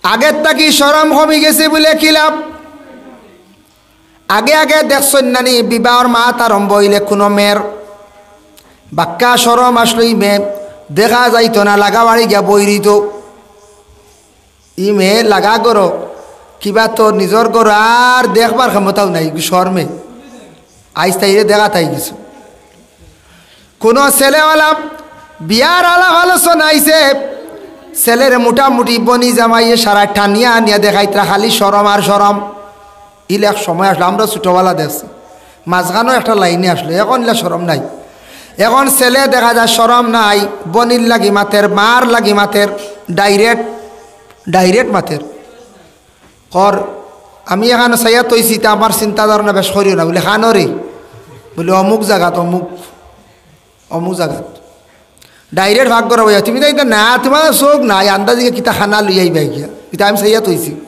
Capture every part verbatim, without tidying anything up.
আগের থাকি শরম কমি গেছে বুলে কি লাভ? আগে আগে দেখছইন নানি, বিবাহর মাত আরম্ভ অইলে কুনু মেয়ের বাক্কা শরম আছলো, ই মেয়ে দেখা যাইতো না, লাগা বাড়ি গিয়া বই রইতো। ই মেয়ে লাগা ঘরো, কিবা তো নিজর ঘরো আর দেখবার ক্ষমতাও নাই, শরমে। আইজ তাইরে দেখা তাই গেছে। কুনু ছেলেওয়ালা বিয়ার আলাপ আলোচনা আইছে, ছেলের মোটামুটি বনি জামাইয়ে সারা টানিয়া আনিয়া দেখাইতরা খালি শরম আর শরম। ইলা এক সময় আছলো, আমরা ছোটবেলা দেখছি, মাঝখানো একটা লাইনে আছলো, এখন ইলা শরম নাই। এখন ছেলে দেখা যায় শরম নাই, বনির লাগি মাতের, মার লাগি মাতের, direct, direct মাতের। কর, আমি এখানো চাইয়া থইছি, তা আমার চিন্তা ধারণা বেশ করিও না, বুলে, "খানো রে?" বুলে, "অমুক জাগাত, অমুক, অমুক জাগাত।" Direct ভাগ করা বইয়া, তুমি তাই না, তোমার চোখ নাই, আন্দাজি কিতা খানা লইয়া আইবা গিয়া, কিতা আমি চাইয়া থইছি।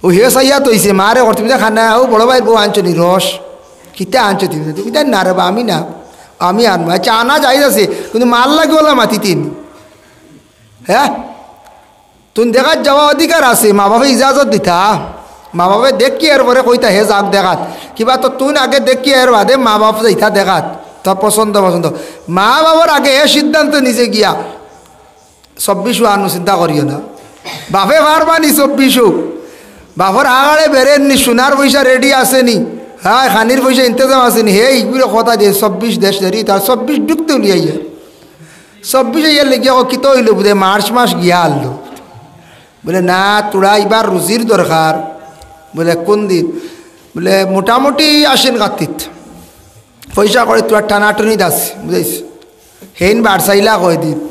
ও হে চাইয়া থইছে, মারে কর, তুমি তাই খানা, ও বড় ভাইর বউ আনছো নি রস, কিতা আনছো তুমি? তুমি তাই না রে বা, আমি না, আমি আনবো। আচ্ছা, আনা যাইজ আছে, কিন্তু মার লাগি ওলা মাতিতে নি। হ্যাঁ? তুন দেখাত যাওয়া অধিকার আছে, মা বাপে ইজাজত দিতা, মা বাপে দেখিয়া এরপরে কইতা হে যাউক দেখাত। কিবা তো তুন আগে দেখিয়া এর বাদে মা বাপ যাইতা দেখাত, তোর পছন্দ পছন্দ। মা বাপর আগে হে সিদ্ধান্ত নিজে গিয়া। চব্বিশও আনো চিন্তা করিও না, বাপে পারবা নি চব্বিশও। বাপর আগাড়ে বেরেন নি, সোনার পয়সা ready আছে নি, হ্যাঁ, খানির পয়সা ইন্তজাম আছে নি, হে ইগুলো কথা দিয়ে চব্বিশ দেশ ধরি তার চব্বিশ ঢুকতে উলিয়াইয়া। চব্বিশ ইয়ার লেগিয়া ও কিতা অইলো বুলে মার্চ মাস গিয়া আনলো। বুলে, "না, তোরা এবার রুজির দরকার।" বুলে, "কোন দিন?" বুলে, "মোটামুটি আশ্বিন কাতিত।" পয়সা করি তোরা টানাটুনি দাস, বুঝাইছ? হেইন বাড়ছাইলা কয় দিন।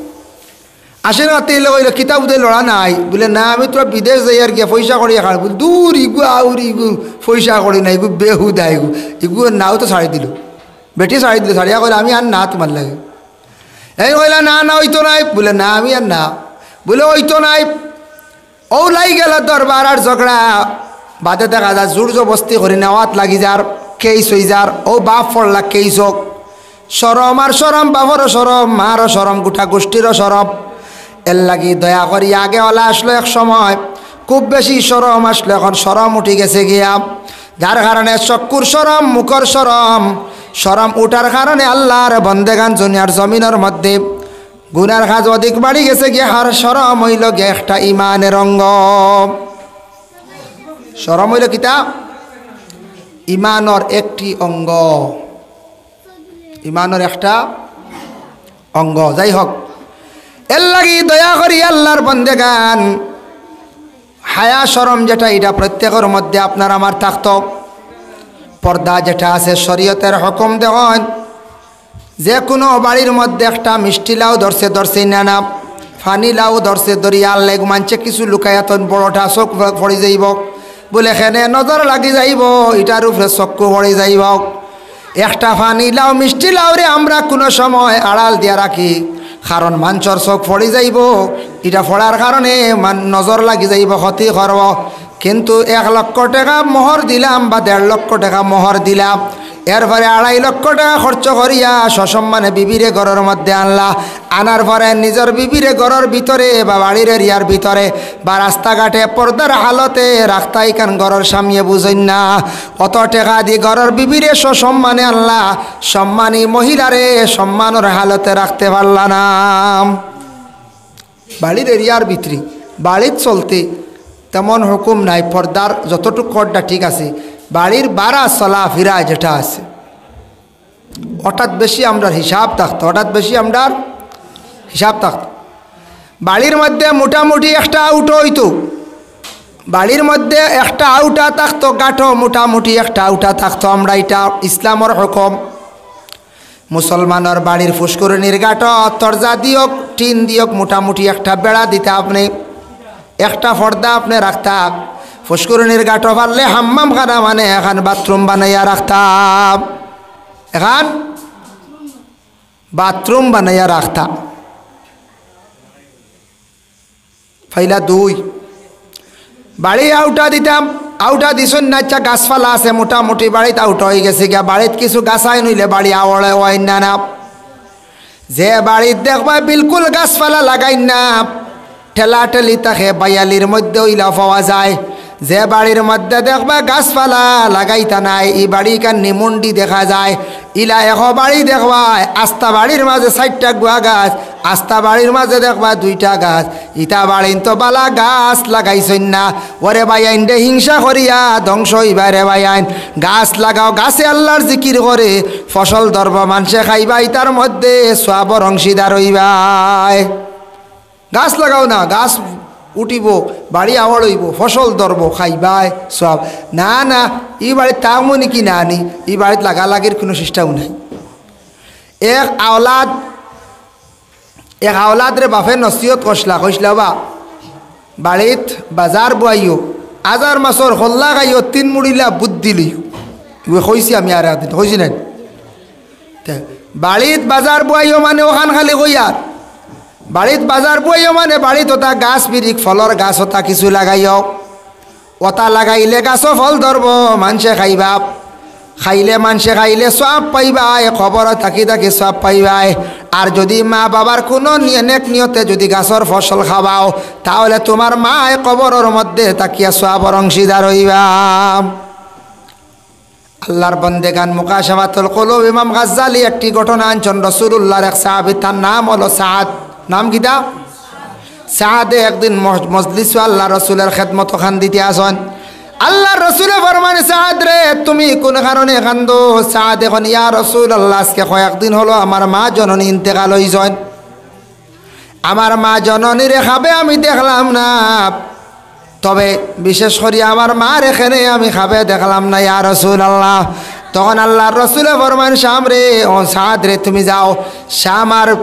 আশ্বিন কাতিত ইলে কইলো, "কিতা বুলে লড়া নাই?" বুলে, "না, আমি তোরা বিদেশ যাইয়ার গিয়া পয়সা করি খার।" বুলে, "দূর, ইগু আউর ইগু পয়সা করি না, ইগু বেহুদা ইগু।" ইগু নাও তো ছাড়ি দিল, বেটি ছাড়ি দিল, ছাড়িয়া কইলো, "আমি আর না তোমার লাগে।" এই কইলা, "না, না, অইতো নায়।" বুলে, "না, আমি আর না।" বুলে, "অইতো নায়।" ও লাই গেল দরবার আর ঝগড়া। বাদে দেখা যায় জোর জবস্তি করি নেওয়াত লাগি যার, কেইস অই যার। ও বাপ ফড়লা কেইস হোক। শরম আর শরম, বাপরও শরম, মারও শরম, গোটা গোষ্ঠীরও শরম। এর লাগি দয়া করি আগে ওলা আছলো এক সময়, খুব বেশি শরম আছলো, এখন শরম উঠি গেছে গিয়া। যার কারণে চক্ষুর শরম, মুখর শরম, শরম উঠার কারণে আল্লাহর বন্দেগান দুনিয়ার জমিনর মধ্যে গুনার কাজ অধিক বাড়ি গেছে গিয়া। আর শরম অইলো গিয়া একটা ইমানের অঙ্গ। শরম অইলো কিতা? ইমানর একটি অঙ্গ, ইমানর একটা অঙ্গ। যাই হোক, এর লাগি দয়া করি আল্লাহর বন্দেগান, হায়া শরম যেটা, এটা প্রত্যেকর মধ্যে আপনার আমার থাকতো। পর্দা যেটা আছে, শরীয়তের হুকুম দেখইন, যে কোনো বাড়ির মধ্যে একটা মিষ্টি লাউ ধরছে, ধরছে না না, ফানি লাউ ধরছে, ধরিয়া আল্লাহ মানছে কিছু লুকাইয়া থইন, বড়টা চোখ পড়ি যাইব, বুলে কেনে নজর লাগি যাইব, ইটার উপরে চক্ষু পড়ি যাইব। একটা ফানি লাউ, মিষ্টি লাউরে আমরা কোনো সময় আড়াল দিয়া রাখি, কারণ মানষর চোখ পড়ি যাইব, ইটা পড়ার কারণে মান-, নজর লাগি যাইব, ক্ষতি করব। কিন্তু এক লক্ষ টেকা মোহর দিলাম বা দেড় লক্ষ টেকা মোহর দিলাম, এরপরে আড়াই লক্ষ টেকা খরচ করিয়া সসম্মানে বিবিরে ঘরর মধ্যে আনলা, আনার পরে নিজর বিবিরে ঘরর ভিতরে বা বাড়ির এরিয়ার ভিতরে বা রাস্তাঘাটে পর্দার হালতে রাখতা, ইখান ঘরর স্বামীয়ে বুঝইন না। অত টেকা দি ঘরর বিবিরে সসম্মানে আনলা, সম্মানী মহিলারে সম্মানর হালতে রাখতে পারলা না। বাড়ির এরিয়ার ভিতরে, বাড়িত চলতে তেমন হুকুম নাই, পর্দার যতটুক পর্দা ঠিক আছে, বাড়ির বারা চলাফিরা যেটা আছে, হঠাৎ বেশি আমরার হিসাব থাকতো, হঠাৎ বেশি আমরার হিসাব থাকতো। বাড়ির মধ্যে মোটামুটি একটা আউটা অইতো, বাড়ির মধ্যে একটা আউটা থাকতো, গাঁঠো মোটামুটি একটা আউটা থাকতো। আমরা ইটা ইসলামর হুকুম। মুসলমানর বাড়ির ফুসকুরনির গাঁঠো তরজা দিয়ক, টিন দিয়ক, মোটামুটি একটা বেড়া দিতা আপনে, একটা পর্দা আপনে রাখতা। ফুসকুরনির গাঁঠো পারলে হাম্মাম খানা মানে এখান বাথরুম বানাইয়া রাখতা, এখান বাথরুম বানাইয়া রাখতা। ফাইলা দুই, বাড়ি আউটা দিতাম, আউটা দিছইন না, আচ্ছা, গাছপালা আছে, মোটামুটি বাড়িত আউটা অই গেছে গিয়া, বাড়িত কিছু গাছাইন অইলে বাড়ি আওড়ে অইন না না। যে বাড়িত দেখবা বিলকুল গাছপালা লাগাইন না, ঠেলাঠেলি থাকে, বায়ালির মধ্যে ইলা পাওয়া যায়। যে বাড়ির মধ্যে দেখবা গাছপালা লাগাইতা নাই, ই বাড়িখান নিমুন্ডি দেখা যায়। ইলা এখো বাড়ি দেখবায়, আস্তা বাড়ির মাঝে চাইরটা গুয়া গাছ, আস্তা বাড়ির মাঝে দেখবা দুইটা গাছ। ইতা বাড়িন তো বালা গাছ লাগাইছইন না। ওরে ভাইয়াইন রে, হিংসা করিয়া ধ্বংস অইবা রে ভাইয়াইন। গাছ লাগাও, গাছে আল্লার জিকির করে, ফসল ধরবো, মানষে খাইবা, ইতার মধ্যে সওয়াবর অংশীদার অইবায়। গাছ লাগাও না, গাছ উঠিবো, বাড়ি আওয়ার অইবো, ফসল ধরবো, খাইবায় সওয়াব। না, না, ই বাড়িত থাকমু নি কি না নি, ই বাড়িত লাগালাগির কুনু system নাই। এক আওলাদ, এক আওলাদরে বাপে নসিহত করছলা, কইছলা, "বা, বাড়িত বাজার বওয়াইও, আজার মাছর কল্লা খাইও, তিন মুড়িলা বুদ্ধি লইও।" ইগুয়ে কইছি আমি আর একদিন, কইছি নাই? তে বাড়িত বাজার বওয়াইও মানে অখান খালি কইয়ার। বাড়িত বাজার বওয়াইও মানে বাড়িত অতা গাছ বিরিক, ফলর গাছ অতা কিছু লাগাইও। অতা লাগাইলে গাছো ফল ধরবো, মানষে খাইবা। খাইলে মানষে খাইলে সওয়াব পাইবায়, কবরো থাকি থাকি সওয়াব পাইবায়। আর যুদি মা বাবার কুনু নিয়ে-, নেক নিয়তে যুদি গাছর ফসল খাবাও, তাহলে তুমার মায় কবরর মধ্যে থাকিয়া সওয়াবর অংশীদার অইবা। আল্লার বন্দেগান, মুকাশাফাতুল কুলুব ইমাম গাজ্জালী একটি ঘটনা আনছইন, রাসুলুল্লাহর এক সাহাবী, তার নাম অইলো সাদ। নাম কিতা? সাদে একদিন মজ-, মজলিসো আল্লার রাসুলর খেদমতো কান্দিতা আছইন। আল্লার রাসুলে ফরমাইন, "সাদ রে, তুমি কুন কারণে কান্দো?" সাদে কইন, "ইয়া রাসুলুল্লাহ, আজকে কয়েকদিন অইলো আমার মা জননী ইন্তেকাল অইছইন।" আমার মা জননীরে খাবে আমি দেখলাম না, তবে বিশেষ করি আমার মারে কেনে আমি খাবে দেখলাম না, ইয়া রাসুলুল্লাহ। তখন আল্লার রাসুলে ফরমাইন, "শাম রে, ও সাদ রে, তুমি যাও, শাম আর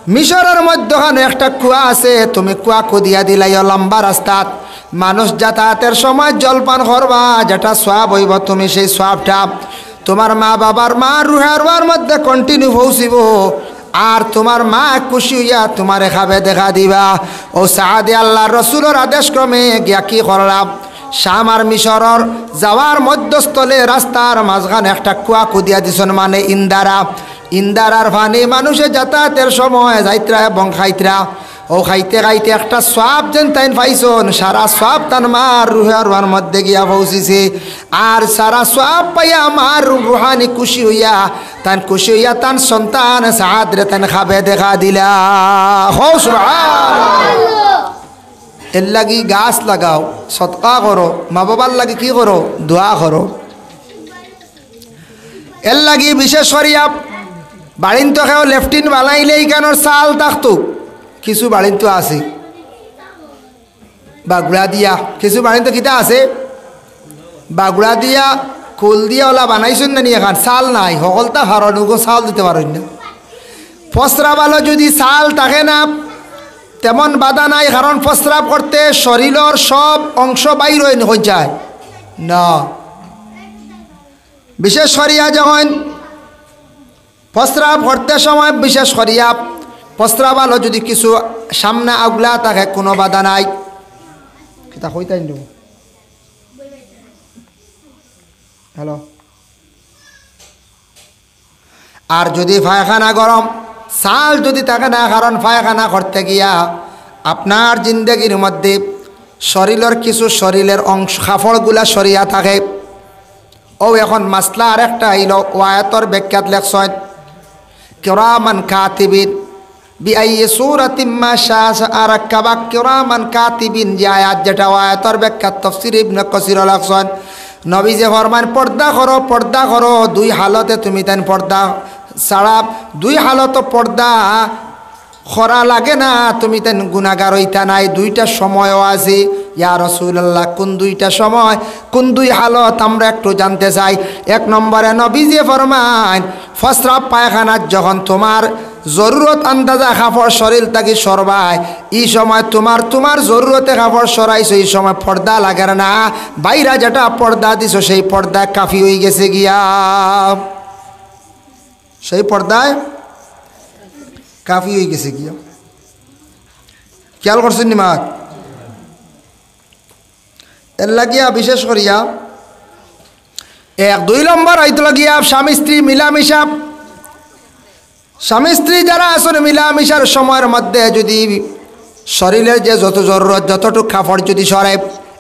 মিশরর মধ্যখানো একটা কুয়া আছে, তুমি কুয়া কুদিয়া দিলাইও লম্বা রাস্তাত, মানুষ যাতায়াতর সময় জলপান করবা, যেটা সওয়াব অইবো, তুমি সেই সওয়াবটা তুমার মা বাবার মার রুহে আরওয়ার মধ্যে continue পৌঁছিবো, আর তুমার মা খুশি অইয়া তুমারে খাবে দেখা দিবা।" অউ সাদে আল্লার রাসুলর আদেশ ক্রমে গিয়া কি করলা? শাম আর মিশরর যাওয়ার মধ্যস্থলে রাস্তার মাঝখানো একটা কুয়া কুদিয়া দিছইন, মানে ইন্দারা। ইন্দারার পানি মানুষে যাতায়াতর সময় যাইত্রা এবং খাইত্রা। অউ খাইতে খাইতে একটা সওয়াব যেন তাইন পাইছইন, সারা সওয়াব তান মার রুহে আরওয়ার মধ্যে গিয়া পৌঁছিছে। আর সারা সওয়াব পাইয়া মার রু-, রুহানি খুশি অইয়া, তান খুশি অইয়া তান সন্তান সাদ রে তান খাবে দেখা দিলা। কও সুবহানাল্লাহ। এরলাগি গাছ লাগাও, সদকা করো, মা বাবার লাগি কি করো? দোয়া করো। এরলাগি বিশেষ করিয়া বাড়িন তো কেউ লেট্রিন বানাইলে ইখানোর চাল থাকতো, কিছু বাড়িন তো আছে বাগুড়া দিয়া, কিছু বাড়িন তো কিতা আছে বাগুড়া দিয়া, কুল দিয়া অলা বানাইছইন না নি, এখান চাল নাই, হকলতা কারণে অগু চাল দিতা পারইন না। প্রস্রাব আলো যুদি চাল থাকে না, তেমন বাধা নাই, কারণ প্রস্রাব করতে শরীলর সব অংশ বাইর অয় নি, কই যায় না। বিশেষ করিয়া যখন প্রস্রাব করতে সময়, বিশেষ করিয়া প্রস্রাব আলো যুদি কিছু সামনে আগুলা থাকে, কুনু বাধা নাই। কিতা কইতাই নি? হ্যালো? আর যুদি পায়খানা গরম, চাল যুদি থাকে না, কারণ পায়খানা করতে গিয়া আপনার জিন্দেগির মধ্যে শরীলর কিছু শরীলর অংশ, কাপড়গুলা সরিয়া থাকে। অউ এখন মাসলা আরেকটা আইলো, অউ আয়াতর ব্যাখ্যাত লেখছইন, কিরামান কাতিবিন, বিআইয়ি সূরাতিম মা শাআ রাক্কাবা, কিরামান কাতিবিন, যে আয়াত, যেটা অউ আয়াতর ব্যাখ্যাত তফসির ইবনে কাসিরো লেখছইন, নবীজিয়ে ফরমাইন, "পর্দা করো, পর্দা করো, দুই হালতে তুমি তাইন পর্দা ছাড়া, দুই হালত পর্দা করা লাগে না, তুমি তাইন গুনাগার অইতা নায়, দুইটা সময়ও আছে।" ইয়া রাসুলুল্লাহ, কুন দুইটা সময়, কুন দুই হালত আমরা একটু জানতে চাই। এক নম্বরে নবীজিয়ে ফরমাইন, প্রস্রাব পায়খানাত যখন তুমার জরুরত আন্দাজা কাপড় শরীল থাকি সরবায়, ই সময় তুমার, তুমার জরুরতে কাপড় সরাইছো, ই সময় পর্দা লাগের না, বাইরা যেটা পর্দা দিছো সেই পর্দায় কাফি অইগেছে গিয়া। সেই পর্দায় কাফি অইগেছে গিয়া। খেয়াল করছইন নি মাত? এরলাগিয়া বিশেষ করিয়া এক, দুই নম্বর অইতো লাগিয়া স্বামী স্ত্রী মিলামিশা। স্বামী স্ত্রী যারা আছইন মিলামিশার সময়র মধ্যে যুদি শরীরের যে যত জরুরত, যতটুক কাপড় যদি সরে,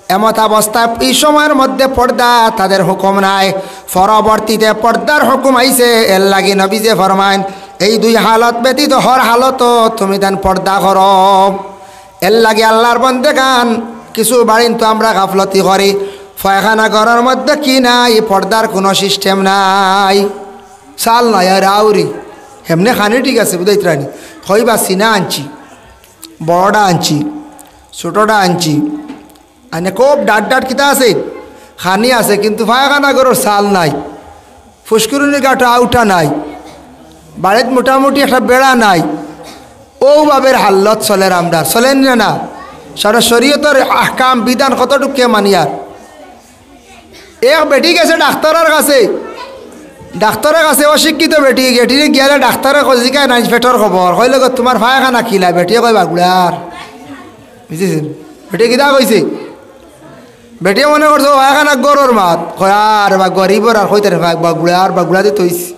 এমত অবস্থায় এই সময়ের মধ্যে পর্দা তাদের হুকুম নাই। পরবর্তীতে পর্দার হুকুম আইছে। এর লাগি নবীজি ফরমাইন, এই দুই হালত ব্যতীত হর হালত তুমি তান পর্দা করো। এর লাগি আল্লাহর বন্দেগান, কিছু বাড়িন তো আমরা গাফলতি করি, পায়খানা ঘরর মধ্যে কি নাই, পর্দার কোনো সিস্টেম নাই, চাল নাই, আর আউরি এমনে খানি ঠিক আছে, বুঝাইতরানি, কইবা সিনা আনছি, বড়টা আনছি, ছোটটা আনছি, আনে খুব ডাট ডাট কিতা আছে, খানি আছে, কিন্তু পায়খানা ঘরর চাল নাই, ফুসকুরুনির গাটো আউটা নাই, বাড়িত মোটামুটি একটা বেড়া নাই। ও বাবের হাল্লত চলের আমরার, চলের না? না, সারা শরীয়তর আহকাম বিধান কতটুকু কে মানিয়ার? এক বেটি গেছে ডাক্তারর কাছে, ডাক্তারর কাছে অশিক্ষিত বেটি, বেটিরে গিয়ালে ডাক্তারে কয়, জিকায় নাইন পেটর খবর, কইল গো, "তোমার পায়খানা কিলা?" বেটিয়ে কয়, "বাগুড়ার।" বুঝছেন? বেটিয়ে কিতা কইছে? বেটিয়ে মনে করছে, "ও পায়খানা গরুর মাত।" কয়, "আর বা গরিবর আর কইতে রে, বাগুড়ার, বাগুড়া দি তৈছি।"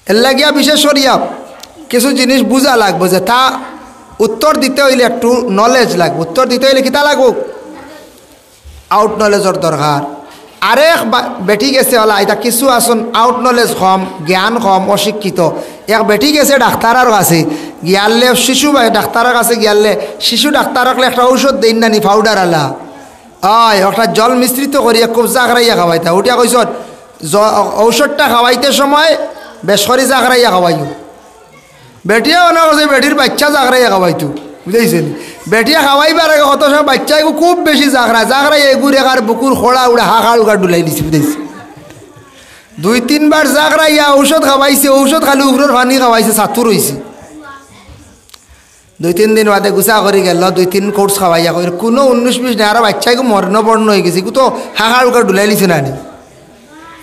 এর লাগিয়া বিশেষ করিয়া কিছু জিনিস বুঝা লাগবো, যে তা উত্তর দিতে অইলে একটু নলেজ লাগবো। উত্তর দিতে অইলে কিতা লাগবো? আউট নলেজর দরকার। আরেক বা-, বেটি গেছে অলা, ইতা কিছু আছন আউট নলেজ কম, জ্ঞান কম, অশিক্ষিত। এক বেটি গেছে ডাক্তারর কাছে, গিয়ালে শিশু বা-, ডাক্তারর কাছে গিয়ালে শিশু ডাক্তার অকলে একটা ঔষধ দেইন না নি, পাউডার আলা। অয়, একটা জল মিশ্রিত করিয়া খুব জাগরাইয়া খাওয়াইতা। উঠিয়া কইছন, জ-, ঔষধটা খাওয়াইতে সময় বেশ করি জাগরাইয়া খাওয়াইও। বেটিয়ে মনে করছে বেটির বাইচ্চা জাগরাইয়া খাওয়াইতো, বুঝাইছে নি? বেটিয়ে খাওয়াইবার আগে কত সময় বাইচ্চা এগু খুব বেশি জাগরা, জাগরাইয়া এগুর একার বুকুর খোড়া উড়া হাকার উকার ডুলাই দিছে, বুঝাইছে? দুই তিনবার জাগরাইয়া ঔষধ খাওয়াইছে, ঔষধ খালি উপরর পানি খাওয়াইছে, চাতুর অইছে। দুই তিন দিন বাদে গুছা করি গেল, দুই তিন কোর্স খাওয়াইয়া কইর, কোনো উনিশ বিশ নাই, আরো বাইচ্চা এগু মরণ বর্ণ অই গেছে, এগু তো হাকার উকার ডুলাই দিছে না নি,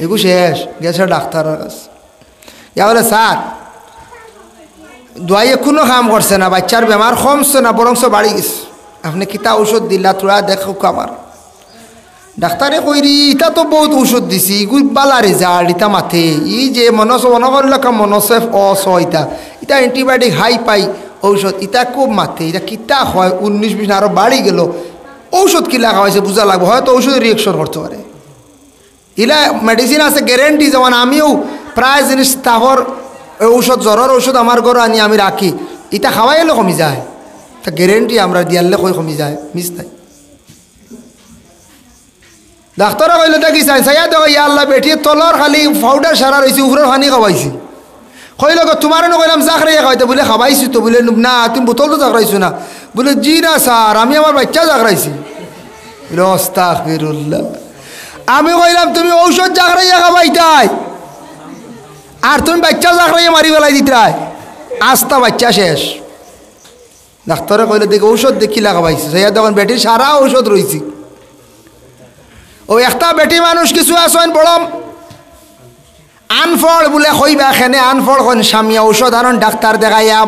এগু শেষ, গেছে ডাক্তারর কাছে। ইয়া বলে, "স্যার, দোয়াইয়ে কোনো কাম করছে না, বাইচ্চার বেমার কমছে না, বরংস বাড়ি গেছে। আপনে কিতা ঔষধ দিলা, থুড়া দেখউক্কা আমার।" ডাক্তারে কইরি, "ইতা তো বউত ঔষধ দিছি, ইগু বালা রেজাল্ট, ইতা মাতে, ই যে মনস-, মনে করলে কা মনসেফ অস ইতা, ইতা অ্যান্টিবায়োটিক হাই পাই ঔষধ, ইতা খুব মাতে, ইতা কিতা কয়, উনিশ বিশ না আরো বাড়ি গেল, ঔষধ কিলা খাওয়াইছে বুঝা লাগবো, হয়তো ঔষধে রিয়েকশন করতে পারে।" ইলা মেডিসিন আছে গ্যারান্টি, যেমন আমিও প্রায় জিনিস তাপর ঔষধ, জ্বরর ঔষধ আমার ঘরো আনি আমি রাখি, ইতা খাওয়াইলে কমি যায়, তা গ্যারান্টি আমরা দিয়ালে কই কমি যায়, মিস নাই। ডাক্তারে কইল, "দেখি চাই, চাইয়া দেখো, ইয়া আল্লাহ, বেটিয়ে তলর খালি পাউডার সারা রইছে, উপরর পানি খাওয়াইছে।" কইল গো, "তোমারে না কইলাম জাগরাইয়া খাওয়াইতে?" বুলে, "খাওয়াইছি তো।" বুলে, "না, তুমি বোতল তো জাগরাইছো না।" বুলে, "জি না স্যার, আমি আমার বাইচ্চা জাগরাইছি।" বুলে, "আস্তাগফিরুল্লাহ, আমি কইলাম তুমি ঔষধ জাগরাইয়া খাওয়াইতায়, আর তুমি বাইচ্চা জাগরাইয়া মারি ফেলাই দিতরায়, আস্তা বাইচ্চা শেষ।" ডাক্তারে কইল, "দেখি ঔষধ দেখিলা খাওয়াইছে।" চাইয়া দেখইন বেটির সারা ঔষধ রইছে। ও একটা বেটি মানুষ কিছু আছইন বড় আনফড় বুলে কইবা, কেনে আনফড় কইন, স্বামী ঔষধ আনইন ডাক্তার দেখাইয়া,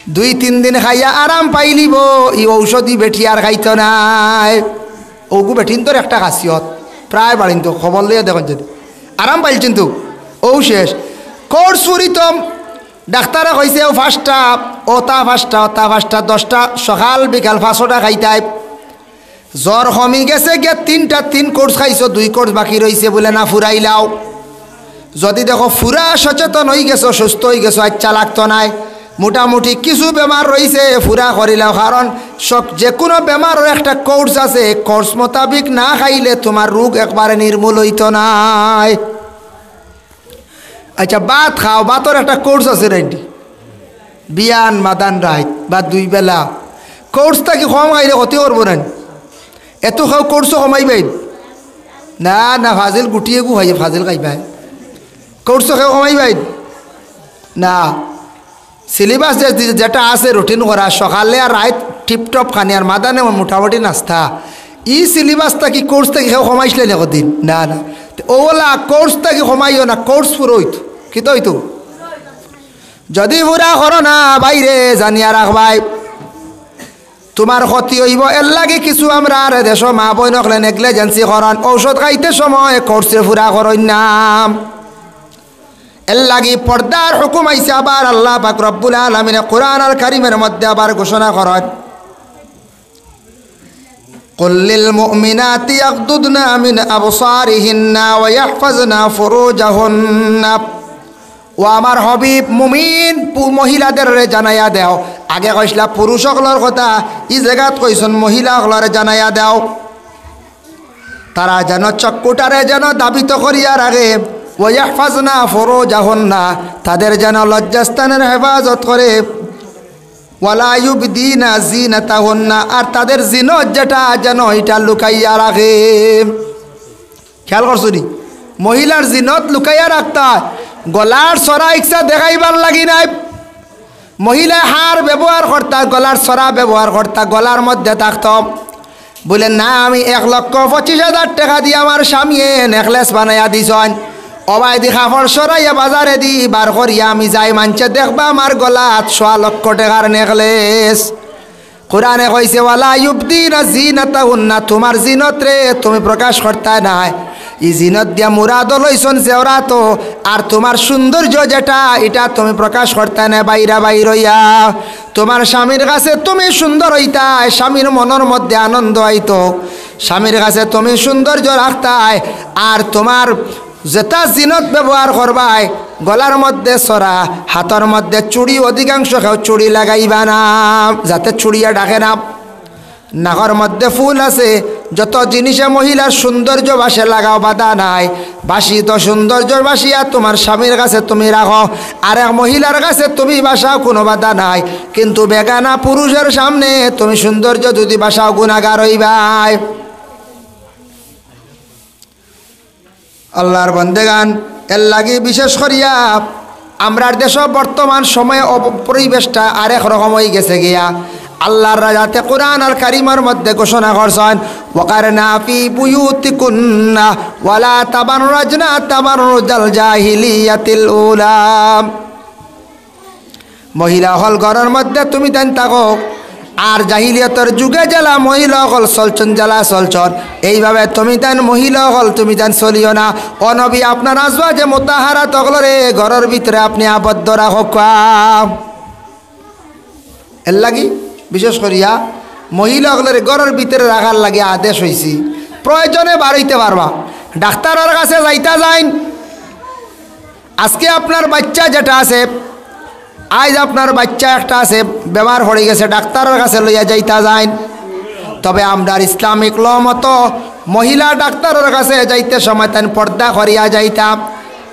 দুই তিন দিন খাইয়া আরাম পাইলিব, ই ঔষধ ই বেটি আর খাইতো নায়। ওগু বেটিন্তর একটা খাসিয়ত, প্রায় বাড়িন্ত খবর লইয়া দেখইন যদি আরাম পাইলছইন তো ঔ শেষ। কোর্স ফুরিতম ডাক্তারে কইছে, "ও পাঁচটা, ওটা পাঁচটা, ওটা পাঁচটা, দশটা, সকাল বিকাল পাঁচটা খাইতায়।" জ্বর কমি গেছে গিয়া তিনটা, তিন কোর্স খাইছো, দুই কোর্স বাকি রইছে, বুলে, "না, ফুরাইলাও।" যদি দেখো ফুরা সচেতন অই গেছো, সুস্থ অই গেছো, আচ্ছা লাগতো নায়, মোটামুটি কিছু বেমার রইছে, ফুরা করিলাও, কারণ সক-, যে কোনো বেমারর একটা কোর্স আছে, কোর্স মোতাবিক না খাইলে তোমার রোগ একবারে নির্মূল অইতো নায়। আচ্ছা, ভাত খাও, ভাতর একটা কোর্স আছে নাইনটি, বিয়ান, মাদান, রাইত বা দুই বেলা। কোর্স থাকি কম খাইলে ক্ষতি করবো না? এত খাও, কোর্সও কমাইবাইন না। না, ফাজিল গুটিয়ে গু খাইয়ে ফাজিল খাইবায়, কোর্সও কেউ কমাইবাইন না। সিলেবাস যে, যে, যেটা আছে রুটিন করা, সকালে আর রাইত টিপটপ খানি আর মাদানে মোটামুটি নাস্তা, ই সিলেবাস থাকি কোর্স থাকি কেউ কমাইছলে নি কদিন? না, না। তে ওলা কোর্স থাকি কমাইও না, কোর্স ফুরো অইতো। কিতা অইতো? যদি ফুরা করো না, বাইরে জানিয়া রাখবায়, তোমার ক্ষতি অইবো। এর লাগি কিছু আমরার দেশো মা বইন অকলে নেগলিজেন্সি করইন, ঔষধ খাইতে সময় কোর্সে ফুরা করইন না। এর লাগি পর্দার হুকুম আইছে। আবার আল্লাহ পাক রব্বুল আলামিনে কোরআন আল কারীমের মধ্যে আবার ঘোষণা করেন, "কুল লিল মুমিনাতি ইয়াগদুদনা মিন আবসারিহিন্না ওয়া ইয়াহফাজনা ফুরুজাহুন্না।" ও আমার হাবিব, মুমিন পু-, মহিলাদেররে জানাইয়া দেও। আগে কইছলা পুরুষ অকলর কথা, ই জাগাত কইছইন মহিলা অকলরে জানাইয়া দেও। তারা যেন চক্ষুটারে যেন ধাবিত করিয়া রাখে। ওয়া ইয়াহফাজনা ফুরুজাহুন্না, তাদের যেন লজ্জাস্থানের হেফাজত করে। ওয়ালা ইউবদিনা জিনাতাহুন্না, আর তাদের জিনত যেটা যেন ইটা লুকাইয়া রাখে। খেয়াল করছো নি? মহিলার জিনত লুকাইয়া রাখতা, গলার সরা ইচ্ছা দেখাইবার লাগি নায়। মহিলায় হার ব্যবহার করতা, গলার সরা ব্যবহার করতা, গলার মধ্যে থাকতো। বলে, "না, আমি এক লক্ষ পঁচিশ হাজার টেকা দিয়া আমার স্বামীয়ে নেকলেস বানাইয়া দিছইন। অবায়দি কাপড় সরাইয়া বাজারেদি বার করিয়া আমি যাই, মানষে দেখবা আমার গলাত সোয়া লক্ষ টেকার নেকলেস।" কোরআনে কইছে, "ওয়ালা ইউবদিনা জিনাতাহুন্না", তুমার জিনতরে তুমি প্রকাশ করতায় নায়। ই জিনত দিয়া মুরাদ লইছইন জেওরাত, আর তুমার সৌন্দর্য যেটা, ইটা তুমি প্রকাশ করতায় নায় বাইরা বাইর অইয়া। তুমার স্বামীর কাছে তুমি সুন্দর অইতায়, স্বামীর মনর মধ্যে আনন্দ আইতো, স্বামীর কাছে তুমি সৌন্দর্য রাখতায়, আর তুমার যেটা জিনত ব্যবহার করবায়, গলার মধ্যে সরা, হাতর মধ্যে চুড়ি, অধিকাংশ কেউ চুড়ি লাগাইবা না, যাতে চুড়িয়ে ঢাকে না। নাকর মধ্যে ফুল আছে, যত জিনিসে মহিলার সৌন্দর্য বাসে লাগাও, বাধা নাই। বাসি তো সৌন্দর্য বাসিয়া তুমার স্বামীর কাছে তুমি রাখো, আর এক মহিলার কাছে তুমি বাসাও, কুনু বাধা নাই। কিন্তু বেগানা পুরুষের সামনে তুমি সৌন্দর্য যদি বাসাও, গুনাগার অইবায়। আল্লাহর বন্দেগান, এর লাগি বিশেষ করিয়া আমরার দেশো বর্তমান সময়ে অব-, পরিবেশটা আরেক রকম অইগেছে গিয়া। আল্লাহর রাজাতে কোরআন আল কারীমর মধ্যে ঘোষণা করছইন, "ওয়াকারনা ফি বুয়ুতিকুন্না ওয়ালা তাবাররাজনা তাবাররুজাল জাহিলিয়াতিল উলা।" মহিলা অকল ঘরর মধ্যে তুমি তাইন থাকো, আর জাহিলিয়তর যুগে যেলা মহিলা অকল চলছইন, যেলা চলছইন, এইভাবে তুমি তাইন মহিলা অকল তুমি তাইন চলিও না। ও নবী, আপনার আজওয়াজে মুতাহারাত অকলরে ঘরর ভিতরে আপনি আবদ্ধ রাখউক্কা। এর লাগি বিশেষ করিয়া মহিলা অকলরে ঘরর ভিতরে রাখার লাগি আদেশ অইছে। প্রয়োজনে বার অইতে পারবা, ডাক্তারর কাছে যাইতা যাইন, আজকে আপনার বাচ্চা যেটা আছে, আইজ আপনার বাচ্চা একটা আছে, বেমার পড়ি গেছে, ডাক্তারর কাছে লইয়া যাইতা যাইন। তবে আমরার ইসলামিক ল মতো মহিলা ডাক্তারর কাছে যাইতে সময় তাইন পর্দা করিয়া যাইতা।